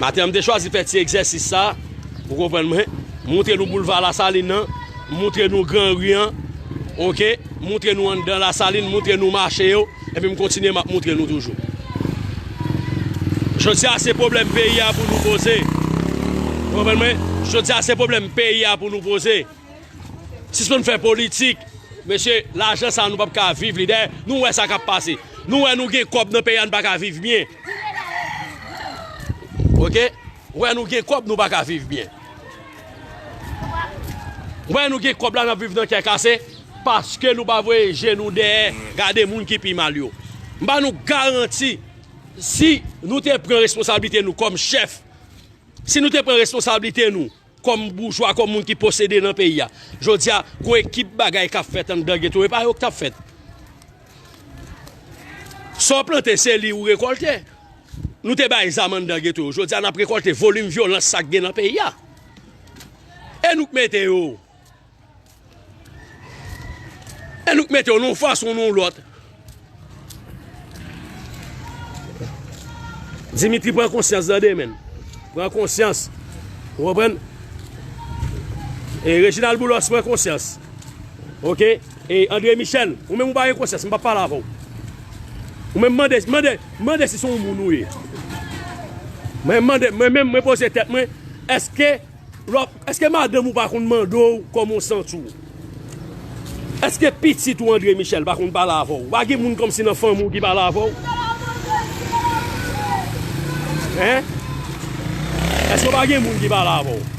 Maten an, m te chwazi fè ti egzèsis sa, ou konprann mwen, montre nou boulva Lasalin nan, montre nou gran ri an, ok, montre nou anndan Lasalin, montre nou mache yo, epi m kontinye, m ap montre nou toujou. Jodi a, se pwoblèm peyi a pou nou poze. Ou konprann mwen? Jodi a, se pwoblèm peyi a pou nou poze. Sispann fè politik. Mesye, lajan sa a, nou p ap ka viv li. Dayè, nou wè sa k ap pase. Nou wè nou gen kòb nan peyi a, nou pa ka viv byen. Ok? Ou wè nou gen kòb, nou pa ka viv byen. Ou wè nou gen kòb la, n ap viv nan kè kase, paske nou pa voye je nou dèyè gade moun ki pi mal yo. M ba nou garanti, si nou te pran responsablite nou kòm chèf, si nou te pran responsablite nou kòm boujwa, kòm moun ki posede nan peyi a, jodi a, gon ekip bagay k ap fèt anndan geto, e pa yo k t ap fèt. Sa w plante, se li ou rekòlte. Nou te bay zam anndan geto yo. Jodi a, n ap rekòlte volim vyolans sa k gen nan peyi a. E nou k mete yo. E nou k mete yo nan yon fason ou nan yon lòt. Dimitri, pran konsyans tande, menn. Pran konsyans. Ou konprann? E Reginald Boulos, pran konsyans. Ok? E André Michel, ou menm ou pa gen konsyans, m p ap pale avè w. Ou menm mande, mande, mande si se yon moun ou ye. Mwen mande, mwen menm, mwen poze tèt mwen, èske lè w ap, èske madanm ou pa konn mande w kòman w santi w? Èske pitit ou André Michel pa konn pale avè w? Pa gen moun kòmsi nan fanmi w ki pale avè w? Hein? Èske pa gen moun ki pale avè w?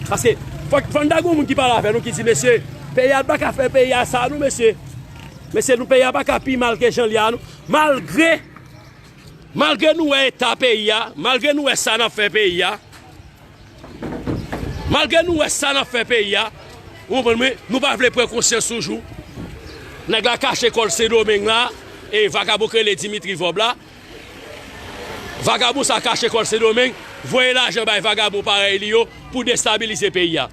Paske fòk, fò n ta gen moun ki pale avè nou, ki di, mesye, peyi a pa ka fè peyi a sa non, mesye. Mesye, nou, peyi a pa ka pi mal ke jan l ye a non. Malgre, malgre nou wè eta peyi a, malgre nou wè sa n ap fè peyi a, malgre nou wè sa n ap fè peyi a, ou konprann mwen, nou pa vle pran konsyans toujou. Nèg la kache kò l Sendomeng la, e vagabon k rele Dimitri Vòb la. Vagabon sa kache kò l Sendomeng, voye lajan bay vagabon parèy li yo pou destabilize peyi a.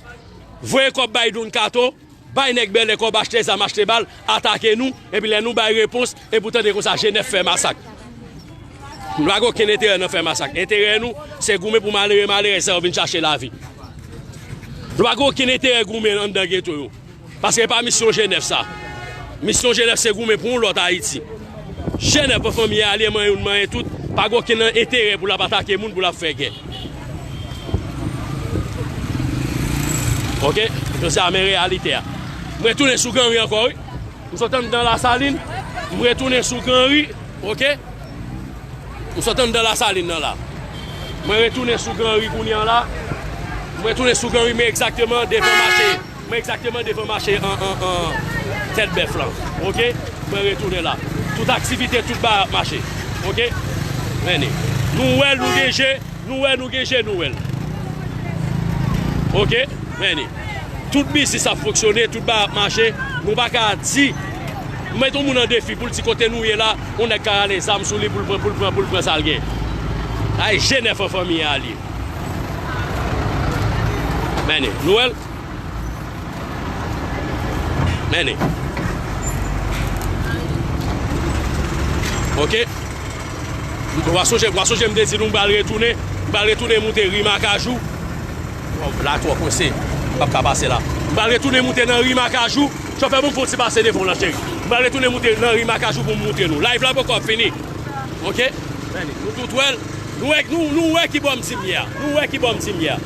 Voye kòb bay Don Kato, bay nèg bèlè kòb, achte zam, achte bal, atake nou, epi lè nou bay repons, epi w tande konsa G nèf fè masak. Nou pa gen okenn enterè nan fè masak. Enterè nou, se goumen pou malere, malerèz sa yo vin chache lavi. Nou pa gen okenn enterè goumen anndan geto yo. Paske e pa misyon G nèf sa. Misyon G nèf se goumen pou yon lòt Ayiti. G nèf an fanmi alye, manyen youn, manyen tout, pa gen okenn enterè pou l ap atake moun, pou l ap fè gè. Ok? Jodi a, men reyalite a. M retounen sou Granri ankò, wi. M sot anndan Lasalin, m retounen sou Granri, ok? M sot anndan Lasalin nan la. Mwen retounen sou Granri kounye a la. Mwen retounen sou Granri, men egzakteman devan mache. Mwen egzakteman devan mache an, an, an Tèt Bèf lan. Ok? Mwen retounen la. Tout aktivite, tout bagay ap mache. Ok? Men li. Nou wè l, nou gen je, nou wè, nou gen je, nou wè l. Ok? Men li. Tout biznis ap fonksyone, tout bagay ap mache. Nou pa ka di, m met yon moun an defi pou l di kote nou ye la, yon nèg ka rale zam sou li pou l pran, pou l pran, pou l pran sa l gen. Ay, G nèf an fanmi a li ye. Men li. Nou wè l? Men li. Ok. W a sonje, w a sonje m te di nou m pral retounen, m pral retounen moute ri Makajou. Bon, la twò kwense, m p ap ka pase la. M pral retounen moute nan ri Makajou. Chofè, ban m fè yon ti pase devan w la, cheri. M pral retounen moute nan ri Makajou pou m moutre nou. Live la poko ap fini. Ok? Men li, nou tout wè l. Nou wè, nou, nou wè ki bò m di m ye a. Nou wè ki bò m di m ye a.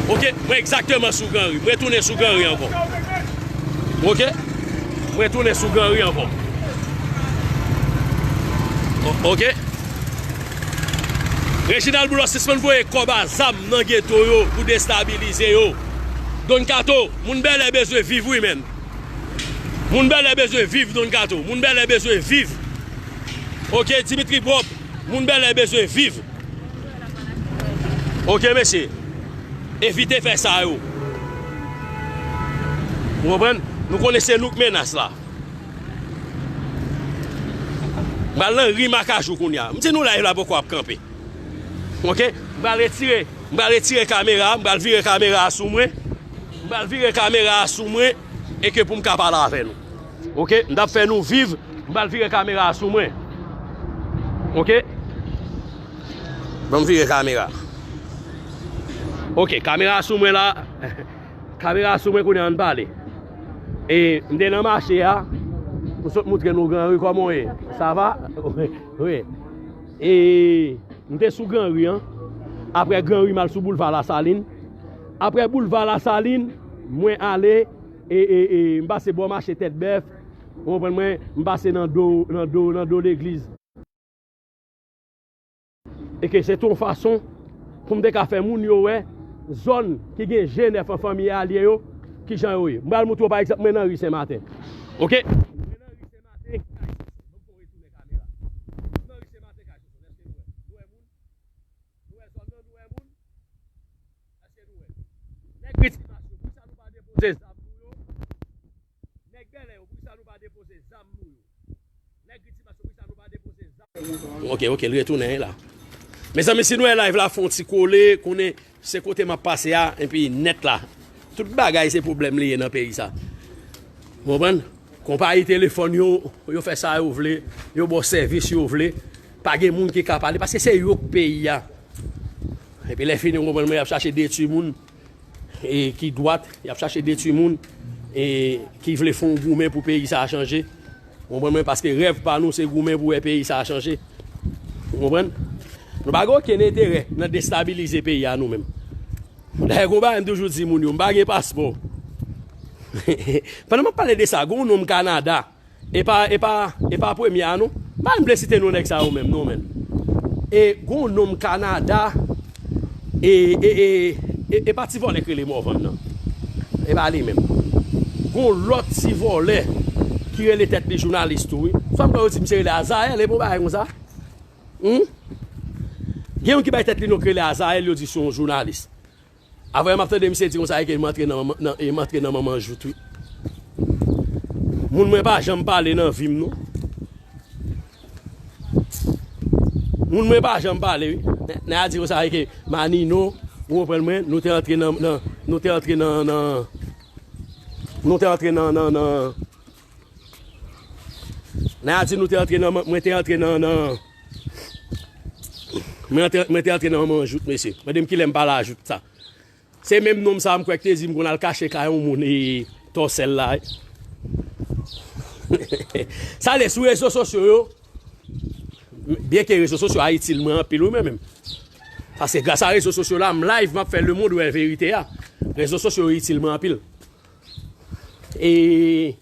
Ok, mwen egzakteman sou Granri. Mwen tounen sou Granri ankò. Ok? Mwen tounen sou Granri ankò. O- ok? Reginald Boulos sispann voye kòb a zam nan geto yo pou destabilize yo. Don Kato, moun Bèlè bezwen viv wi, menn. Moun Bèlè bezwen viv, Don Kato. Moun Bèlè bezwen viv. Ok, Dimitri Pwòp, moun Bèlè bezwen viv. Ok, mesye. Evite fè sa yo. Ou konprann? Nou konnen se nou k menas la. M pral nan ri Makajou kounye a. M di nou live la poko ap kanpe. Ok? M pral retire, m pral retire kamera, m pral vire kamera a sou mwen. M pral vire kamera a sou mwen e ke pou m ka pale avè nou. Ok? M t ap fè nou viv, m pral vire kamera a sou mwen. Ok? Ban m vire kamera. Ok, kamera a sou mwen la. Kamera a sou mwen kounye a, ann pale. E, m te nan mache a, m sot moutre nou Granri kòman w ye. Sa va? Wi. E, m te sou Granri an. Apre Granri, m al sou Boulva Lasalin. Apre Boulva Lasalin, mwen ale, e, e, e, m pase bò mache Tèt Bèf. Ou konprann mwen? M pase nan do, nan do, nan do legliz. E ke se te yon fason pou m te ka fè moun yo wè zòn ki gen G nèf an fanmi alye yo, kijan yo ye. M pral moutre w, pa egzanp, mwen nan ri Sen Maten. Ok? Mwen nan ri Sen Maten, kay Soso. Ban m fè w retounen kamera. M nan ri Sen Maten, kay Soso. Èske nou wè? Nou wè moun? Nou wè zòn nan? Nou wè moun? Èske nou wè? Nèg Ritimas yo, poukisa nou pa depoze zam nou yo? Nèg Bèlè yo, poukisa nou pa depoze zam nou yo? Nèg Ritimas yo, poukisa nou pa depoze zam? Ok, ok, l retounen la. Mezanmi, si nou wè live la fè yon ti kole, konnen se kote m ap pase a, epi nèt la. Tout bagay se pwoblèm li ye nan peyi sa. Ou konprann? Konpayi telefòn yo, yo fè sa yo vle, yo ba w sèvis yo vle. Pa gen moun ki ka pale, paske se yo k peyi a. Epi lè fini, ou konprann mwen, y ap chache detwi moun e, ki dwat, y ap chache detwi moun e, ki vle fè yon goumen pou peyi sa a chanje. Ou konprann mwen? Paske rèv pa nou, se goumen pou wè peyi sa a chanje. Ou konprann? Nou pa gen okenn enterè nan destabilize peyi a nou menm. Dayè, gon bagay m toujou di moun yo, m pa gen paspò. Pandan m ap pale de sa, gon nonm Kanada, E pa, e pa, e pa premye a, non. M pa vle site non nèg sa yo menm, non, menm. E gon nonm Kanada, e, e, e, e, e pa ti vòlè k rele Morvan nan. E pa li menm. Gon lòt ti vòlè ki rele tèt li jounalis tou, wi. Sa m kwè yo di misye rele Azayèl, e bon bagay konsa. Hmm? Gen youn ki bay tèt li non k rele Azayèl, yo di se yon jounalis. Avè m ap tande misye di konsa, e ke m antre nan, nan, e m antre nan manman jout, wi. Moun mwen pa janm pale nan vi m, non. Moun mwen pa janm pale, wi. Nè, nè a di konsa, e ke Manino, ou konprann mwen, nou te antre nan, nan, nou te antre nan, nan, nou te antre nan, nan, nan, Nè a di nou te antre nan, mwen te antre nan, nan, mwen antre, mwen te antre nan manman jout, mesye. Mande m kilè m pale a jout sa. Se menm nonm sa a m kwè k te di m konn al kache kay yon moun e Tòsèl la. Sa vle sou rezo sosyo yo, byenke rezo sosyo a itil mwen anpil wi mwen menm. Paske gras a rezo sosyo la, m live, m ap fè lemonn wè verite a. Rezo sosyo yo itil mwen anpil. E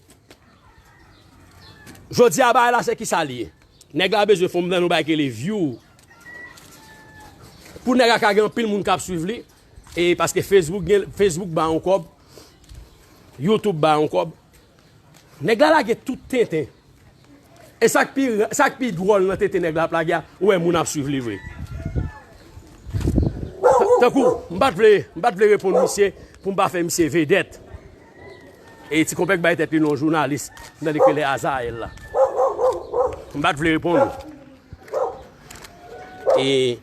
jodi a bagay la se kisa li ye? Nèg la bezwen fè yon bagay ki rele view. Pou nèg la ka gen anpil moun k ap swiv li, e paske Facebook gen, Facebook ba yon kòb, YouTube ba yon kòb. Nèg la lage tout tenten. E sa k pi, sa k pi dwòl nan tenten nèg la ap lage a, ou wè moun ap swiv li vre. Tankou, m pa t vle, m pa t vle reponn misye pou m pa fè misye vedèt. E ti konpè k bay tèt li non jounalis, m tande k rele Azayèl la. M pa t vle reponn ou. E,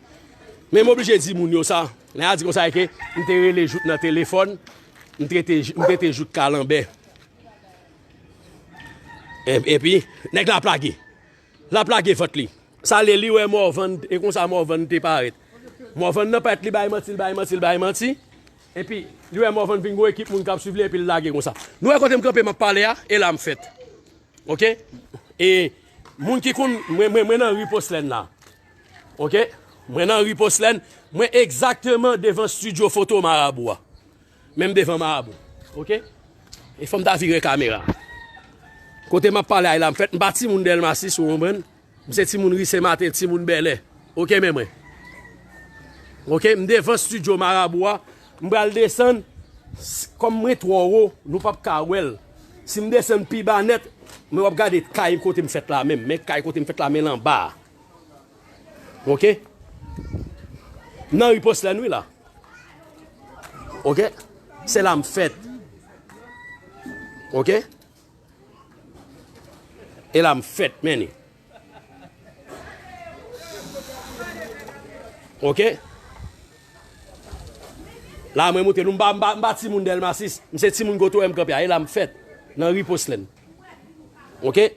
men m oblije di moun yo sa. Nèg la di konsa ke m te rele jout nan telefòn, m trete, m trete jout kalanbè. E, epi, nèg la ap lage. L ap lage vant li. Sa lè li wè Morvan, e konsa Morvan te parèt. Morvan nan parèt, li bay manti, li bay manti, li bay manti. Epi, li wè Morvan vin gon ekip moun k ap swiv li, epi l lage konsa. Nou wè kote m kanpe, m ap pale a, e la m fèt. Ok? E moun ki konn, mwen, mwen, mwen nan ri Poslèn la. Ok? Mwen nan ri Poslèn, mwen egzakteman devan estidyo foto Marabou a. Menm devan marabou. Oke? E fò m ta vire kamera. Kote m ap pale a, e la m fèt. M pa timoun Dèlma sis, ou konprann? M se timoun ri Senmaten, timoun Bèlè. Oke, men mwen. Oke, m devan estidyo marabou a. M pral desann. S- Kòm mwen twò wo, nou p ap ka wè l. Si m desann pi ba nèt, mwen w ap gade kay kote m fèt la menm. Men kay kote m fèt la, men l anba a. Oke? Nan ri Poslèn, wi, la. Oke? Se la m fèt. Oke? E la m fèt, men ni. Oke? La mwen moutre nou, m pa, m pa, m pa timoun Dèlma sis. M se timoun kote w wè m kanpe a. E la m fèt. Nan ri Poslèn. Oke?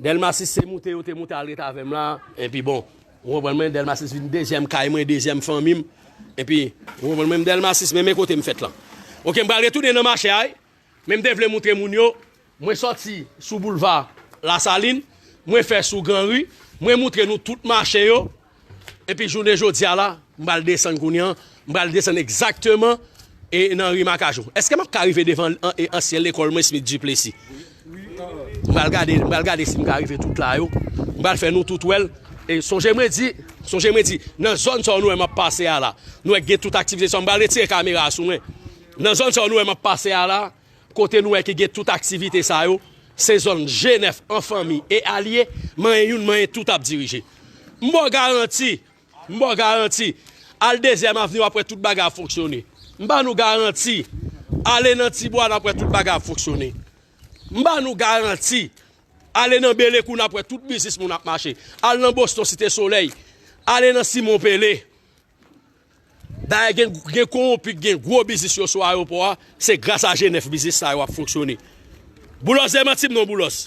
Dèlma sis se moute yo te moute al ret avè m la. Epi bon, ou konprann mwen, Dèlma sis vin dezyèm kay mwen, dezyèm fanmi m. Epi, ou konprann mwen, Dèlma sis, men, men kote m fèt lan. Oke, m pral retounen nan mache a, wi. Men m te vle moutre moun yo, mwen sòti sou boulva Lasalin, mwen fè sou Gran Ri, mwen moutre nou tout mache yo. Epi jounen jodi a la, m pral desann kounye an, m pral desann egzakteman e nan ri Makajou. Èske m ap ka rive devan an- e ansyen lekòl mwen Smith Duplessis? M pral gade, m pral gade si m ka rive tout la yo. M pral fè nou tout wè l. E sonje mwen di, sonje mwen di, nan zòn sa nou wè m ap pase a la, nou wè gen tout aktivite sa, m pral retire kamera a sou mwen. Nan zòn sa nou wè m ap pase a la, kote nou wè ki gen tout aktivite sa yo, se zòn G nèf an fanmi e alye, manyen youn, manyen tout ap dirije. M ba w garanti, m ba w garanti, al dezyèm avni w ap wè tout bagay ap fonksyone. M ba nou garanti, ale nan Tibwa n ap wè tout bagay ap fonksyone. M ba nou garanti, ale nan Belekou n ap wè tout biznis moun ap mache. Al nan Boston Site Solèy, ale nan Simon Pele. Dayè gen, gen kowonpi k gen gwo biznis yo sou ayewopò a, se gras a G nèf biznis sa yo ap fonksyone. Boulos demanti m non Boulos.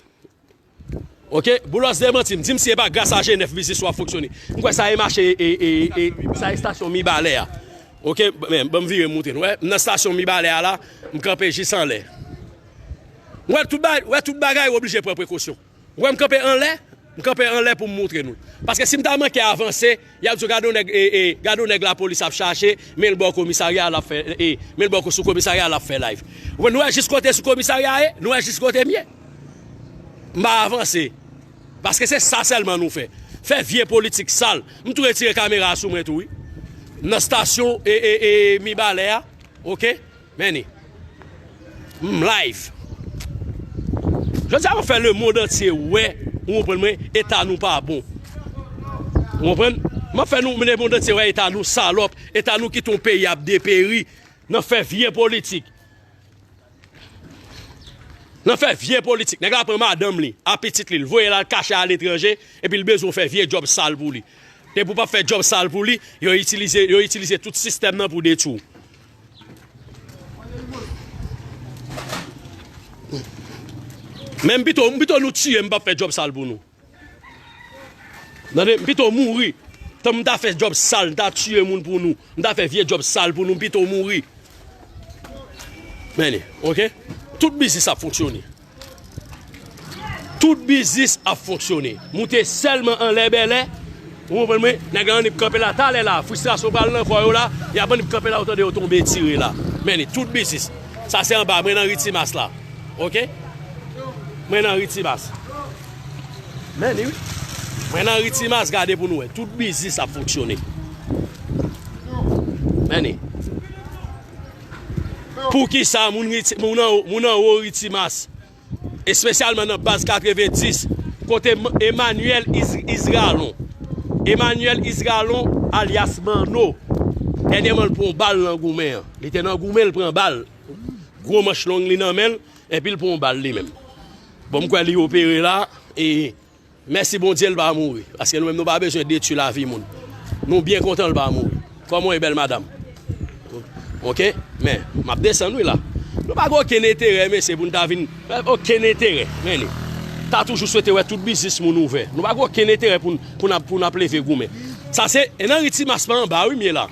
Oke, Boulos demanti m, di m si e pa gras a G nèf biznis yo ap fonksyone. M kwè sa e mache e, e, e, sa e estasyon Mibalè a. Oke, men ban m vire m moutre nou. Wè, m nan estasyon Mibalè a la, m kanpe jis anlè. Wè tout bagay, wè tout bagay ou oblije pran prekosyon. Ou wè m kanpe anlè? M kanpe anlè pou m moutre nou. Paske si m ta manke avanse, y ap di w gade yon nèg, e, e, gade yon nèg lapolis ap chache, men l bò komisarya l ap fè, e, men l bò sou komisarya l ap fè live. Ou wè, nou wè jis kote sou komisarya ye? Nou wè jis kote m ye? M pa avanse. Paske se sa sèlman nou fè. Fè vye politik sal. M tou retire kamera a sou mwen tou, wi. Nan estasyon, e, e, e, Mibalè a, oke? Men ni. M live. Jodi a, m ap fè lemonn antye wè, ou konprann mwen, eta nou pa bon. Ou konprann? M ap fè nou, lemonn antye wè eta nou salòp, eta nou kite yon peyi ap deperi nan fè vye politik. Nan fè vye politik. Nèg la pran madanm li, a pitit li, l voye l al kache aletranje, epi l bezwen w fè vye djòb sal pou li. Depi w p ap fè djòb sal pou li, yo itilize, yo itilize tout sistèm nan pou detwi w. Men m pito, m pito nou tiye m, m p ap fè djòb sal pou nou. Tande, m pito mouri. Tan m ta fè djòb sal, m ta tiye moun pou nou, m ta fè vye djòb sal pou nou, m pito mouri. Men li, oke? Tout biznis ap fonksyone. Tout biznis ap fonksyone. Moute sèlman anlè Bèlè. Ou konprann mwen? Nèg la annik kanpe la talè la. Fristrasyon pral nan kò yo la. Y ap annik kanpe la, ou tande yo tonbe tire la. Men li, tout biznis. Sa se anba, mwen nan ri Timas la. Oke? Mwen nan ri Timas. Men li, wi. Mwen nan ri Timas, gade pou nou wè. Tout biznis ap fonksyone. Men li. Poukisa moun ri Ti- moun anwo, moun anwo ri Timas, espesyalman nan baz katrevenndis, kote M- Emmanuel Is- Isralon. Emmanuel Isralon, alyas Manno. Dènyèman, l pran yon bal nan goumen an. Li te nan goumen, l pran bal. Gwo manch long li nan men l, epi l pran yon bal li menm. Bon, m kwè li opere la, e mèsi Bondye, l pa mouri. Paske nou menm, nou pa bezwen detwi lavi moun. Nou byen kontan l pa mouri. Kòman w ye, bèl madanm? Oke? Men, m ap desann, wi, la. Nou pa gen okenn enterè, mesye, pou n ta vin. Okenn enterè, men li. Ta toujou swete wè tout biznis moun ouvè. Nou pa gen okenn enterè pou n, pou n ap, pou n ap leve goumen. Sa se, e nan ri Timas pa anba, wi, m ye la.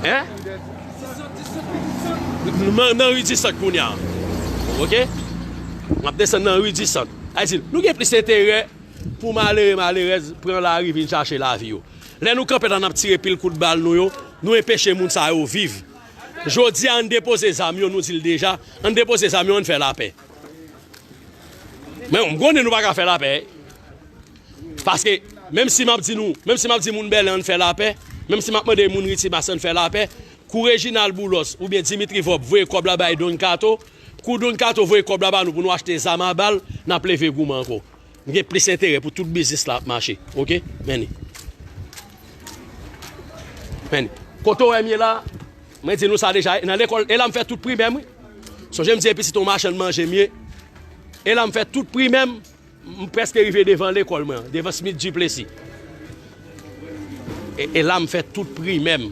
Hein? M nan, nan ri Disant kounye a. Oke? M ap desann nan ri Disant. Sa vle di, nou gen plis enterè pou malere, malerèz pran lari vin chache lavi yo. Lè nou kanpe la, n ap tire pil kout bal nou yo, nou enpeche moun sa yo viv. Jodi a, ann depoze zam yo, nou di l deja, ann depoze zam yo, ann fè lapè. Men m konnen nou pa ka fè lapè. Paske, menm si m ap di nou, menm si m ap di moun Bèlè ann fè lapè, menm si m ap mande moun Ritimas ann fè lapè, kou Reginald Boulos oubyen Dimitri Vorbe voye kòb la bay Don Kato, kou Don Kato voye kòb la ba nou pou nou achte zam a bal, n ap leve goumen ankò. M gen plis enterè pou tout biznis la ap mache. Oke? Men li. Men li. Kote w wè m ye la, mwen di nou sa deja, nan lekòl, e la m fè tout primè m, wi. Sonje m di e pitit yon machann manje m ye. E la m fè tout primè m, m prèske rive devan lekòl mwen an, devan Smith Duplessis. E, e la m fè tout primè m.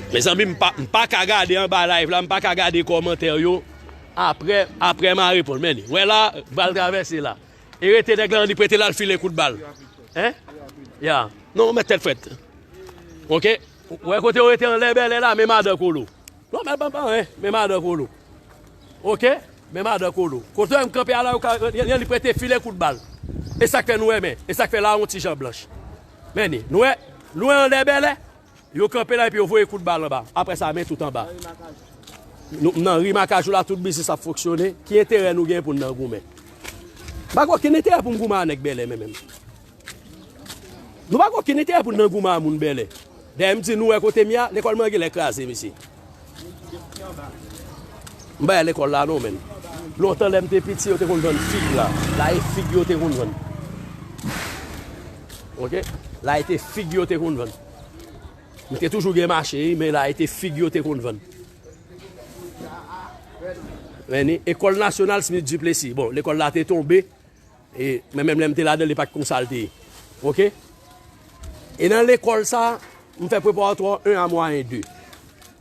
Mezanmi, m pa, m pa ka gade anba live la, m pa ka gade kòmantè yo. Apre, apre m a reponn. Men li. Wè la, bal travèse la. E rete nèg la, li prete l al file kout bal. Hein? Ya. Non, mèt tèt frèt. Oke? Wè kote yo rete anlè Bèlè la, men madan Kolo. Non, men, men, men, men madan Kolo. Oke? Men madan Kolo. Kote w wè m kanpe a la, yo ka, li, li prete file kout bal. E sa k fè nou wè men. E sa k fè la yon ti jan blanch. Men li. Nou wè, nou wè anlè Bèlè? Yo kanpe la epi yo voye kout bal anba. Apre sa, men tout anba. Nou, nan ri Makajou la, tout biznis ap fonksyone. Ki enterè nou gen pou n nan goumen? M pa gen okenn enterè pou m goumen a nèg Bèlè, men menm. Nou pa gen okenn enterè pou n nan goumen a moun Bèlè. Dayè, m di nou wè kote m ye a, lekòl mwen genlè kraze, mesye. M pa lekòl la non, men. Lontan, lè m te piti, yo te konn vann fig la. La, e fig yo te konn vann. Oke? La, e te fig yo te konn vann. M te toujou gen mache, wi, men la, e te fig yo te konn vann. Men ni, Ekòl Nasyonal Smith Duplessis. Bon, lekòl la te tonbe. E, men menm lè m te ladan l, li pa t konsa l te ye. Oke? E nan lekòl sa, m fè preparatwa en a mwayen de.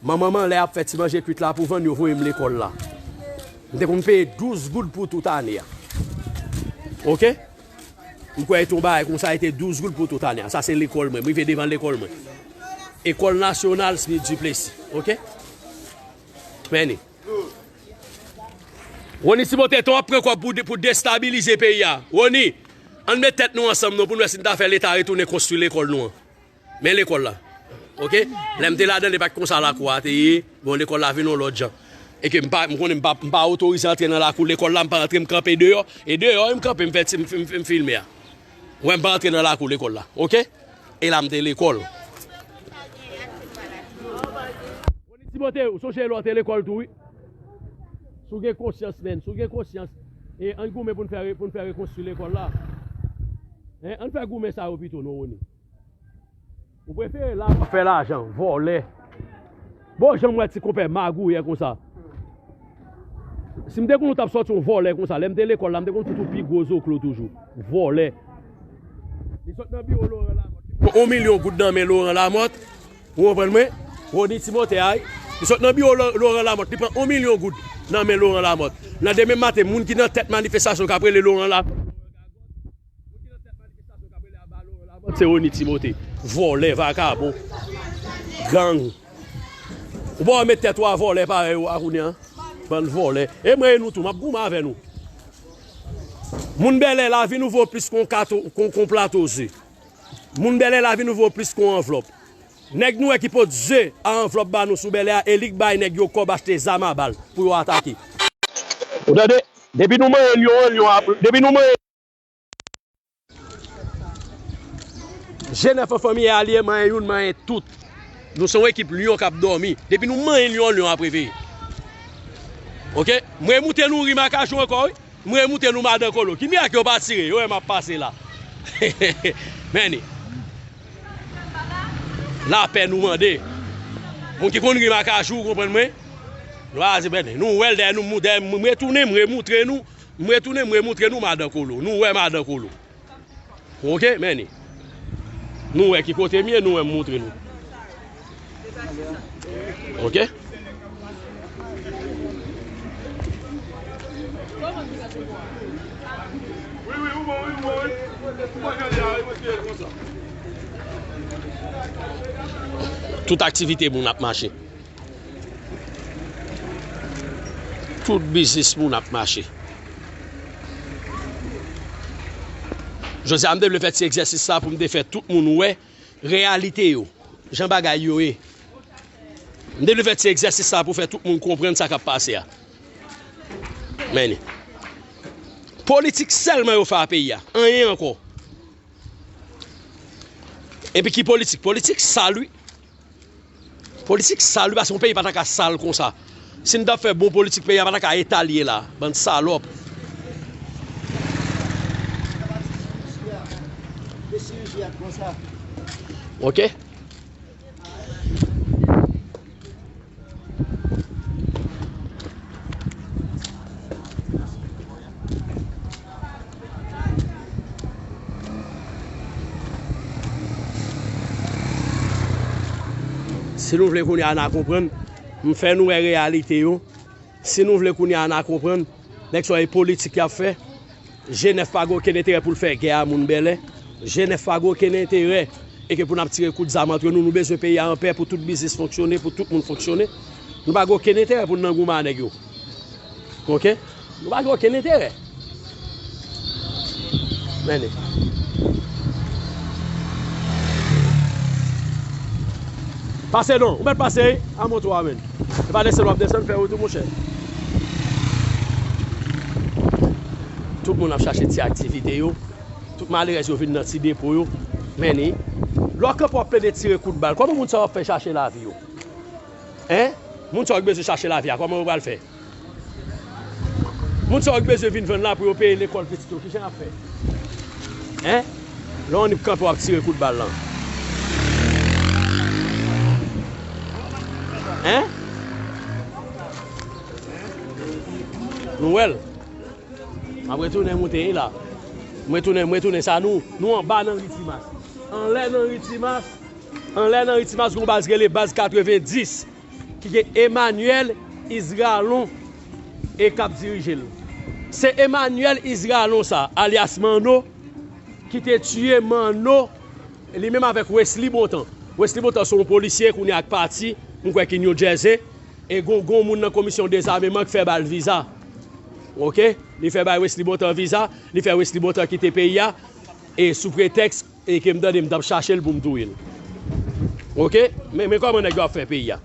Manman m, lè y ap fè ti manje kwit la pou vann, yo voye m lekòl la. M te konn peye douz goud pou tout ane a. Oke? M kwè e te yon bagay konsa, e te douz goud pou tout ane a. Sa se lekòl mwen. M rive devan lekòl mwen. Ekòl Nasyonal Smith Duplessis. Oke? Men ni. Rony Timote, tan w ap pran kòb pou, pou destabilize peyi a. Rony, ann met tèt nou ansanm non pou n wè si n ta fè Leta retounen konstwi lekòl nou an. Men lekòl la. Oke? Lè m te ladan l, e pa t konsa lakou a te ye. Bon, lekòl la vin yon lòt jan. E ke m pa, m konnen m pa, m pa otorize antre nan lakou lekòl la, m pa antre, m kanpe deyò. E deyò, m kanpe, m fè ti, m, m, m filme a. Wè, m pa antre nan lakou lekòl la. Oke? E la m te lekòl. Rony Timote, ou sonje lè w te lekòl tou, wi. Si w gen konsyans, menn, si w gen konsyans, e ann goumen pou n fè, pou n fè rekonstwi lekòl la. Hein, ann fè goumen sa yo pito, non, Rony. Ou prefere la fè lajan, vòlè. Bon, jan m wè ti konpè magouyè konsa. Si m te konn ou t ap sòti yon vòlè konsa, lè m te lekòl la, m te konn fout ou pi gwo zoklo toujou. Vòlè. Li sot nan biwo Laurent Lamothe. Li pran yon milyon goud nan men Laurent Lamothe. Ou konprann mwen? Rony Timote a, wi. Li sot nan biwo Lo-, Laurent Lamothe. Li pran yon milyon goud nan men Laurent Lamothe. Nan demen maten, moun ki nan tèt manifestasyon k ap rele Laurent Lamothe. Se Rony Timote. Vòlè, vakabon. Gang. Ou pa wè met tèt ou a vòlè parèy ou a kounye a? Bann vòlè. E mwen e nou tou, m ap goumen avè nou. Moun Bèlè la vin ouvè w plis kon kato, kon, kon plato ze. Moun Bèlè la vin ouvè w plis kon anvlòp. Nèg nou wè ki pot ze a anvlòp ba nou sou Bèlè a, e li k bay nèg yo kòb achte zam a bal pou yo atake. Ou tande? Depi nou manyen lyon, lyon ap, depi nou manyen Je nèf an fanmi e alye, manyen youn, manyen tout. Nou se yon ekip lyon k ap dòmi. Depi nou manyen lyon, lyon ap reveye. Oke? Mwen moute nou ri Makajou ankò, wi. Mwen moute nou Madan Kolo. Ki mirak yo pa tire? Yo wè m ap pase la. Men ni. Lapè nou mande. Moun ki konn ri Makajou, ou konprann mwen? Nou a di, men ni. Nou wè l dèyè nou, dèyè m, mwen tounen, mwen moutre nou. M retounen, m remoutre nou Madan Kolo. Nou wè Madan Kolo. Oke, men ni. Nou wè ki kote m ye, nou wè m moutre nou. Oke? Tout aktivite moun ap mache. Tout biznis moun ap mache. Jodi a, m te vle fè ti egzèsis sa pou m te fè tout moun wè reyalite yo, jan bagay yo ye. M te vle fè ti egzèsis sa pou fè tout moun konprann sa k ap pase a. Men, politik sèlman yo fè a peyi a. Anyen ankò. Epi ki politik? Politik sal, wi. Politik sal, wi, paske yon peyi pa ta ka sal konsa. Si n t ap fè bon politik, peyi a pa ta ka eta l ye la. Bann salòp. Ok? Si nou vle kounye a n a konprann, m fè nou wè reyalite yo. Si nou vle kounye a n a konprann, nèg sa yo e politik y ap fè. G nèf pa gen okenn enterè pou l fè gè a moun Bèlè. G nèf pa gen okenn enterè. E ke pou n ap tire kout zam antre nou, nou bezwen peyi a an pè pou tout biznis fonksyone, pou tout moun fonksyone. Nou pa gen okenn enterè pou n nan goumen a nèg yo. Ok? Nou pa gen okenn enterè. Men li. Pase non, ou mèt pase, wi. A moto a, men. E pa desann w ap desann, fè wout ou, monchè. Tout moun ap chache ti aktivite yo. Tout malerèz yo vin nan ti depo yo. Men li. Lè w kanpe w ap plede tire kout bal, kòman moun sa yo ap fè chache lavi yo? Hein? Moun sa yo k bezwen chache lavi a, kòman yo pral fè? Moun sa yo k bezwen vin vann la pou yo peye lekòl pitit yo, kijan y ap fè? Hein? Lè w annik kanpe w ap tire kout bal lan. Hein? Nou wè l. M ap retounen moute la. M retounen, m retounen sa nou, nou anba nan ri Timas. Anlè nan ri Timas. Anlè nan ri Timas, gon baz rele baz katrevenndis. Ki gen Emmanuel Isralon e k ap dirije l. Se Emmanuel Isralon sa, alyas Manno, ki te tiye Manno, li menm avèk Wesley Bontan. Wesley Bontan se yon polisye kounye a k pati, m kwè ki New Jersey, e gon, gon moun nan komisyon dezameman k fè ba l viza. Ok? Li fè bay Wesley Bontan viza, li fè Wesley Bontan kite peyi a, e sou pretèks e ke m tande m t ap chache l pou m touye l. Ok? Men, men kòman nèg yo ap fè peyi a.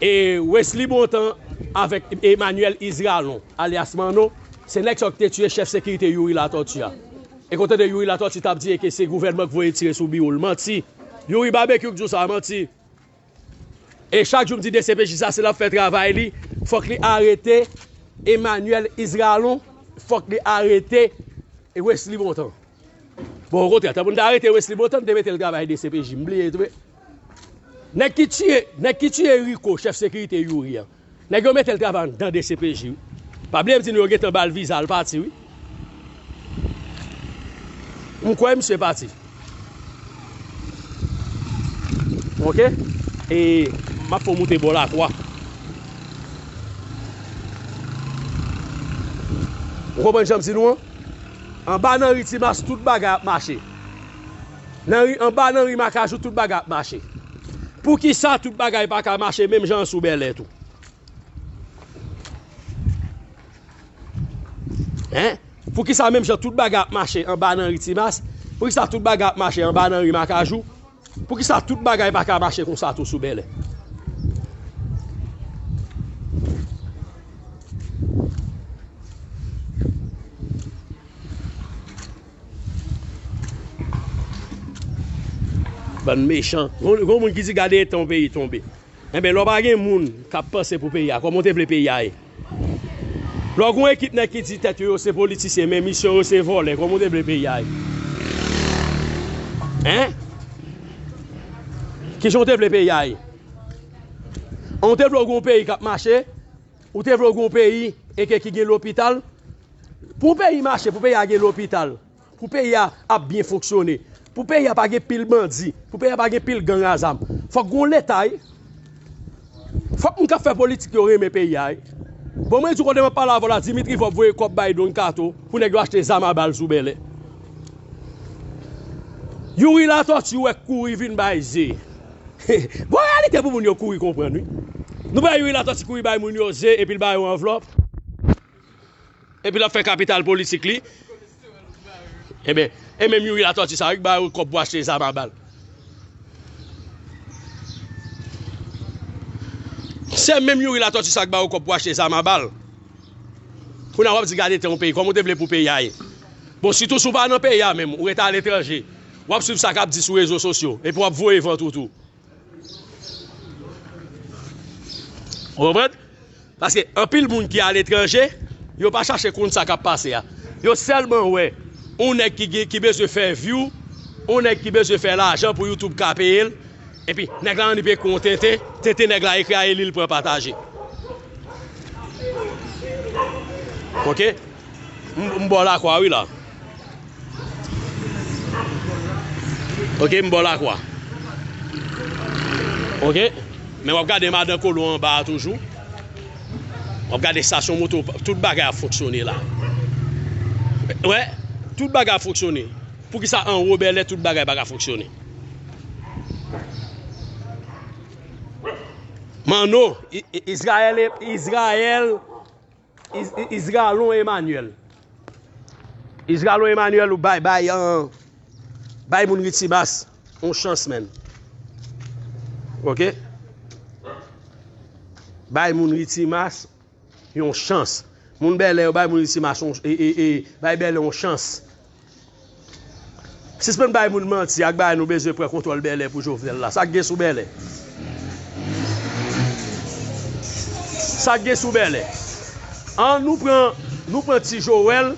E Wesley Bontan avèk Emmanuel Isralon, alyas Manno, se nèg sa yo ki te tiye chèf sekirite Youri Latortue a. E k w tande Youri Latortue t ap di e ke se gouvènman k voye tire sou biwo l. Manti. Youri Babekyou k di w sa, manti. E chak jou m di D C P J sa, si l ap fè travay li, fòk li arete Emmanuel Isralon, fòk li arete Wesley Bontan. Bon, okontrè, tan pou n te arete Wesley Bontan, n te mete l travay D C P J, m bliye tou. Nèg ki tiye, nèg ki tiye Rico, chèf sekirite Youri an. Nèg yo mete l travay anndan D C P J, wi. Pa bliye m di nou yo gentan ba l viza, l pati, wi. M kwè misye pati. Ok? E m ap fè w moute bò Lakwa. Ou konprann jan m di nou an? Anba nan ri Timas, tout bagay ap mache. Nan ri, anba nan ri Makajou, tout bagay ap mache. Poukisa tout bagay pa ka mache menm jan an sou Bèlè tou? Hein? Poukisa menm jan tout bagay ap mache anba nan ri Timas? Poukisa tout bagay ap mache anba nan ri Makajou? Poukisa tout bagay pa ka mache konsa tou sou Bèlè? Bann mechan. Gon, gon moun ki di gade etan yon peyi tonbe. Enben, lè w pa gen moun k ap panse pou peyi a, kòman w te vle peyi a ye? Lè w gen yon ekip nèg ki di tèt yo, yo se politisyen, men misyon yo se vòlè, kòman w te vle peyi a ye? Hein? Kijan w te vle peyi a ye? An, w te vle w gen yon peyi k ap mache? Ou te vle w gen yon peyi e ke ki gen lopital? Pou yon peyi mache, pou peyi a gen lopital, pou peyi a ap byen fonksyone, pou peyi a pa gen pil bandi, pou peyi a pa gen pil gang a zam, fòk gen yon leta, wi. Fòk moun k ap fè politik yo renmen peyi a, wi. Bon, mwen di w kote m ap pale avè w la, Dimitri Vorbe voye kòb bay Don Kato pou nèg yo achte zam a bal sou Bèlè. Youri Latortue wè k kouri vin bay ze. Gon reyalite pou moun yo kouri konprann, wi. Nou pa wè Youri Latortue kouri bay moun yo ze epi l ba yo anvlòp. Epi l ap fè kapital politik li. Enben, e menm Youri Latòti sa a wi k ba yo kòb pou achte zam a bal. Se menm Youri Latòti sa a k ba yo kòb pou achte zam a bal. Kounye a w ap di gade tan yon peyi, kòman w te vle pou peyi a ye? Bon, sitou si w pa nan peyi a menm, ou rete aletranje, w ap swiv sa k ap di sou rezo sosyo, epi w ap voye vant ou tou. Ou konprann? Paske anpil moun ki aletranje, yo pa chache konn sa k ap pase a. Yo sèlman wè yon nèg ki gen, ki bezwen fè view, yon nèg ki bezwen fè lajan pou YouTube ka peye l, epi nèg la annik ekri yon tenten, tenten nèg la ekri a e li l pran pataje. Oke? M, m bò lakwa wi la. Oke, m bò lakwa. Oke? Men w ap gade madan Kolo anba a toujou. W ap gade estasyon moto, tout bagay ap fonksyone la. Wè, tout bagay ap fonksyone. Poukisa anwo Bèlè tout bagay pa ka fonksyone? Manno, I-, I-, Izrayèl, Izrayèl, Iz-, I-, Izralon Emmanuel. Izralon Emmanuel, ou bay, bay, an, bay moun Ritimas yon chans, menn. Oke? Bay moun Ritimas yon chans. Moun Bèlè yo bay moun Ritimas yon, e, e, e, bay Bèlè yon chans. Sispann bay moun manti ak bagay nou bezwen pran kontwòl Bèlè pou Jovenel la. Sa k gen sou Bèlè? Sa k gen sou Bèlè? An, nou pran, nou pran Ti Joel,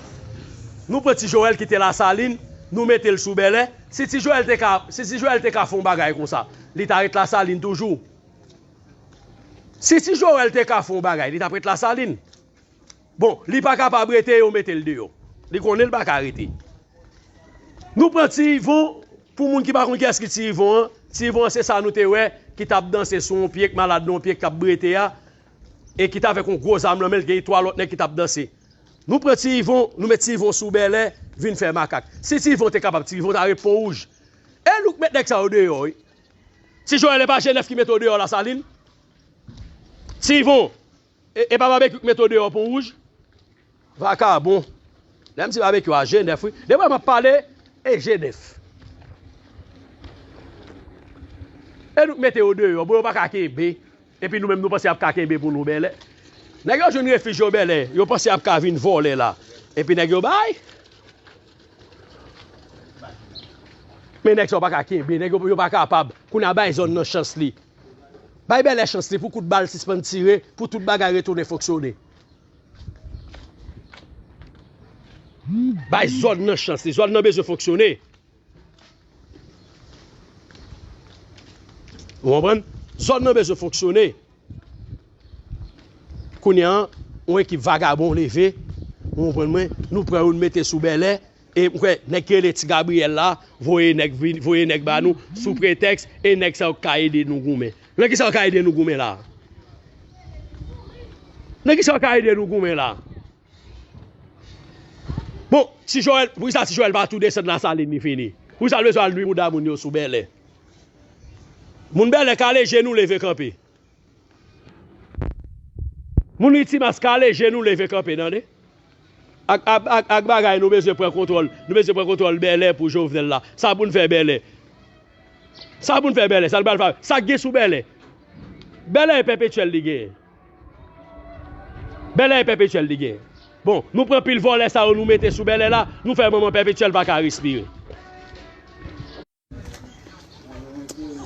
nou pran Ti Joel ki te Lasalin, nou mete l sou Bèlè. Si Ti Joel te ka, si Ti Joel te ka fè yon bagay konsa, li ta ret Lasalin toujou. Si Ti Joel te ka fè yon bagay, li t ap ret Lasalin. Bon, li pa kapab rete, yo mete l deyò. Li konnen l pa ka rete. Nou pran Ti Yvon, pou moun ki pa konn kiyès ki Ti Yvon an, Ti Yvon an se sa nou te wè, ki t ap danse sou yon pye, k malad nan yon pye, k t ap brete a, e ki t avèk yon gwo zam nan men l, gen twa lòt nèg ki t ap danse. Nou pran Ti Yvon, nou met Ti Yvon sou Bèlè, vin fè makak. Si Ti Yvon te kapab, Ti Yvon ta ret Pon Wouj. E nou k met nèg sa yo deyò, wi. Ti Joel, e pa Jenèf ki mete w deyò Lasalin? Ti Yvon, e, e pa Babekyou k mete w deyò Pon Wouj? Vakabon. Lè m di Babekyou a Jenèf, wi. De mwen m ap pale, e Jenèf. E nou k mete yo deyò, bon, yo pa ka kenbe. Epi nou menm nou panse y ap ka kenbe pou nou Bèlè. Nèg yo jwenn refij yo Bèlè, yo panse y ap ka vin vòlè la. Epi nèg yo bay. Men nèg sa yo pa ka kenbe, nèg yo, yo pa kapab. Kounye a bay zòn nan chans li. Bay Bèlè chans li pou kout bal sispann tire, pou tout bagay retounen fonksyone. Bay zòn nan chans li, zòn nan bezwen fonksyone. Ou konprann? Zòn nan bezwen fonksyone. Kounye a, yon ekip vagabon leve, ou konprann mwen, nou pran yo, nou mete sou Bèlè, e m kwè nèg ki rele Ti Gabriyèl la, voye nèg vin, voye nèg ba nou, sou pretèks, e nèg sa yo k ka ede nou goumen. Nan kisa yo ka ede nou goumen la? Nan kisa yo ka ede nou goumen la? Bon, Ti Joel, poukisa Ti Joel pa tou desann Lasalin li fini? Poukisa l bezwen al nwi bouda moun yo sou Bèlè? Moun Bèlè kale je nou leve kanpe. Moun Ritimas kale je nou leve kanpe, tande. Ak, ak, ak, ak bagay nou bezwen pran kontwòl, nou bezwen pran kontwòl Bèlè pou Jovenel la. Sa pou n fè Bèlè? Sa pou n fè Bèlè? Sa l pral fè? Sa k gen sou Bèlè? Bèlè e pèpetyèl li genyen. Bèlè e pèpetyèl li genyen. Bon, nou pran pil vòlè sa yo nou mete sou Bèlè la, nou fè manman pèpetyèl pa ka respire.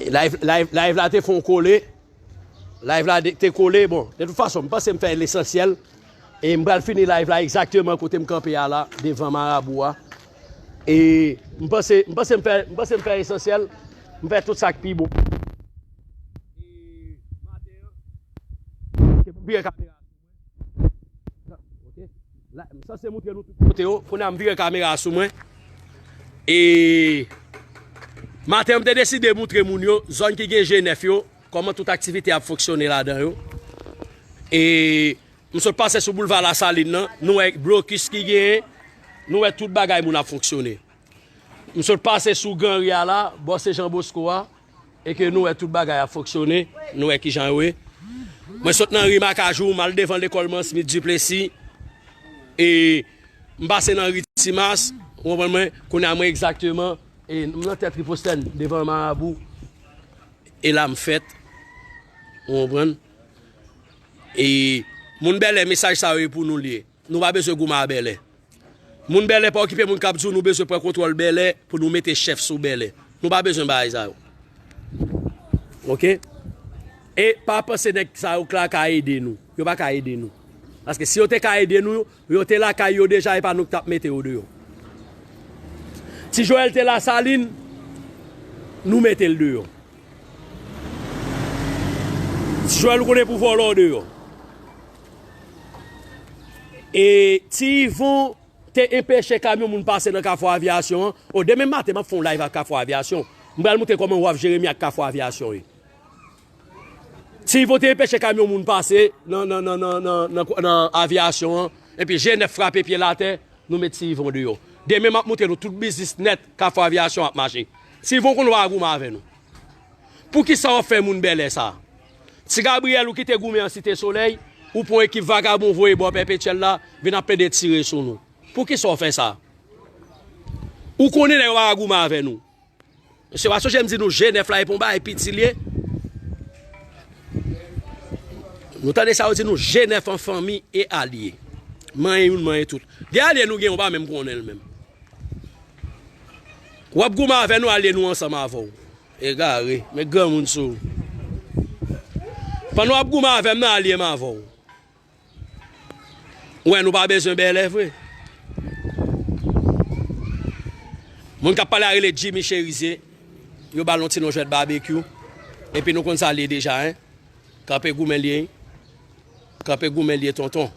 Live, live, live la te fon kole. Live la de- te kole. Bon, de tout fason, m panse m fè lesansyèl. E m pral fini live la egzakteman kote m kanpe a la, devan marabou a. E m panse, m panse m fè, m panse m fè esansyèl. M fè tout sa k pi bon. E maten an, ke m vire kamera. Ok. La, m sanse moutre nou tout kote yo. Kounye a m vire kamera sou mwen. E maten an, m te deside moutre moun yo, zòn ki gen G nèf yo, kòman tout aktivite ap fonksyone ladan yo. E m sot pase sou boulva Lasalin nan, nou wè blokis ki genyen, nou wè tout bagay moun ap fonksyone. M sot pase sou Granri a la, bò se Jan Bosko a, e ke nou wè tout bagay ap fonksyone, nou wè kijan yo ye. Mwen sot nan ri Makajou, m al devan lekòl Man Smith Duplessis, e m pase nan ri Timas, Ou konprann mwen? Kounye a mwen egzakteman, e, m nan tèt Ripostèn, devan Marabou. E la m fèt. Ou konprann? E moun Bèlè, mesaj sa yo e pou nou l ye. Nou pa bezwen goumen a Bèlè. Moun Bèlè pa okipe moun k ap di w nou bezwen pran kontwòl Bèlè pou nou mete chèf sou Bèlè. Nou pa bezwen bagay sa yo. Oke? E pa panse nèg sa yo k la ka ede nou. Yo pa ka ede nou. Paske si yo te ka ede nou, yo te lakay yo deja, e pa nou k t ap mete yo deyò. Ti Joel te Lasalin, nou mete l deyò. Ti Joel, ou konnen pou vòlò deyò. E Ti Ivon te enpeche kamyon moun pase nan Kafou Aviyasyon an. O, demen maten, m ap fè yon live ak Kafou Aviyasyon. M pral montre kòman Waf Jeremi ak Kafou Aviyasyon ye. Ti Ivon te enpeche kamyon moun pase nan, nan, nan, nan, nan, nan, nan Aviyasyon an. Epi G nèf frape pye l atè, nou met Ti Ivon deyò. Demen, m ap montre nou tout biznis nèt Kafou Aviyasyon ap mache. Ti Ivon, konnen w a goumen avè nou. Poukisa w ap fè moun Bèlè sa? Ti Gabriyèl, ou ki te goumen an Site Solèy, ou pran ekip vagabon voye bò Pèpetyèl la, vin ap plede tire sou nou. Poukisa w fè sa? Ou konnen nèg yo pa ka goumen avè nou. Mesye, pa sonje m di nou G nèf la e pa yon bagay piti l ye. Nou tande sa yo di nou G nèf an fanmi e alye. Manyen youn, manyen tout. Gen alye nou gen, ou pa menm konnen l menm. W ap goumen avè nou, alye nou ansanm avè w. Egare, men granmoun sou ou. Pandan w ap goumen avè m nan, alye m avè w. Ou wè, nou pa bezwen Bèlè vre. Moun k ap pale a rele Jimmy Cherizier. Yo ba l yon ti non jwèt babekyou. Epi nou konn sa l ye deja, en. Kanpe goumen l ye. Kanpe goumen l ye, tonton.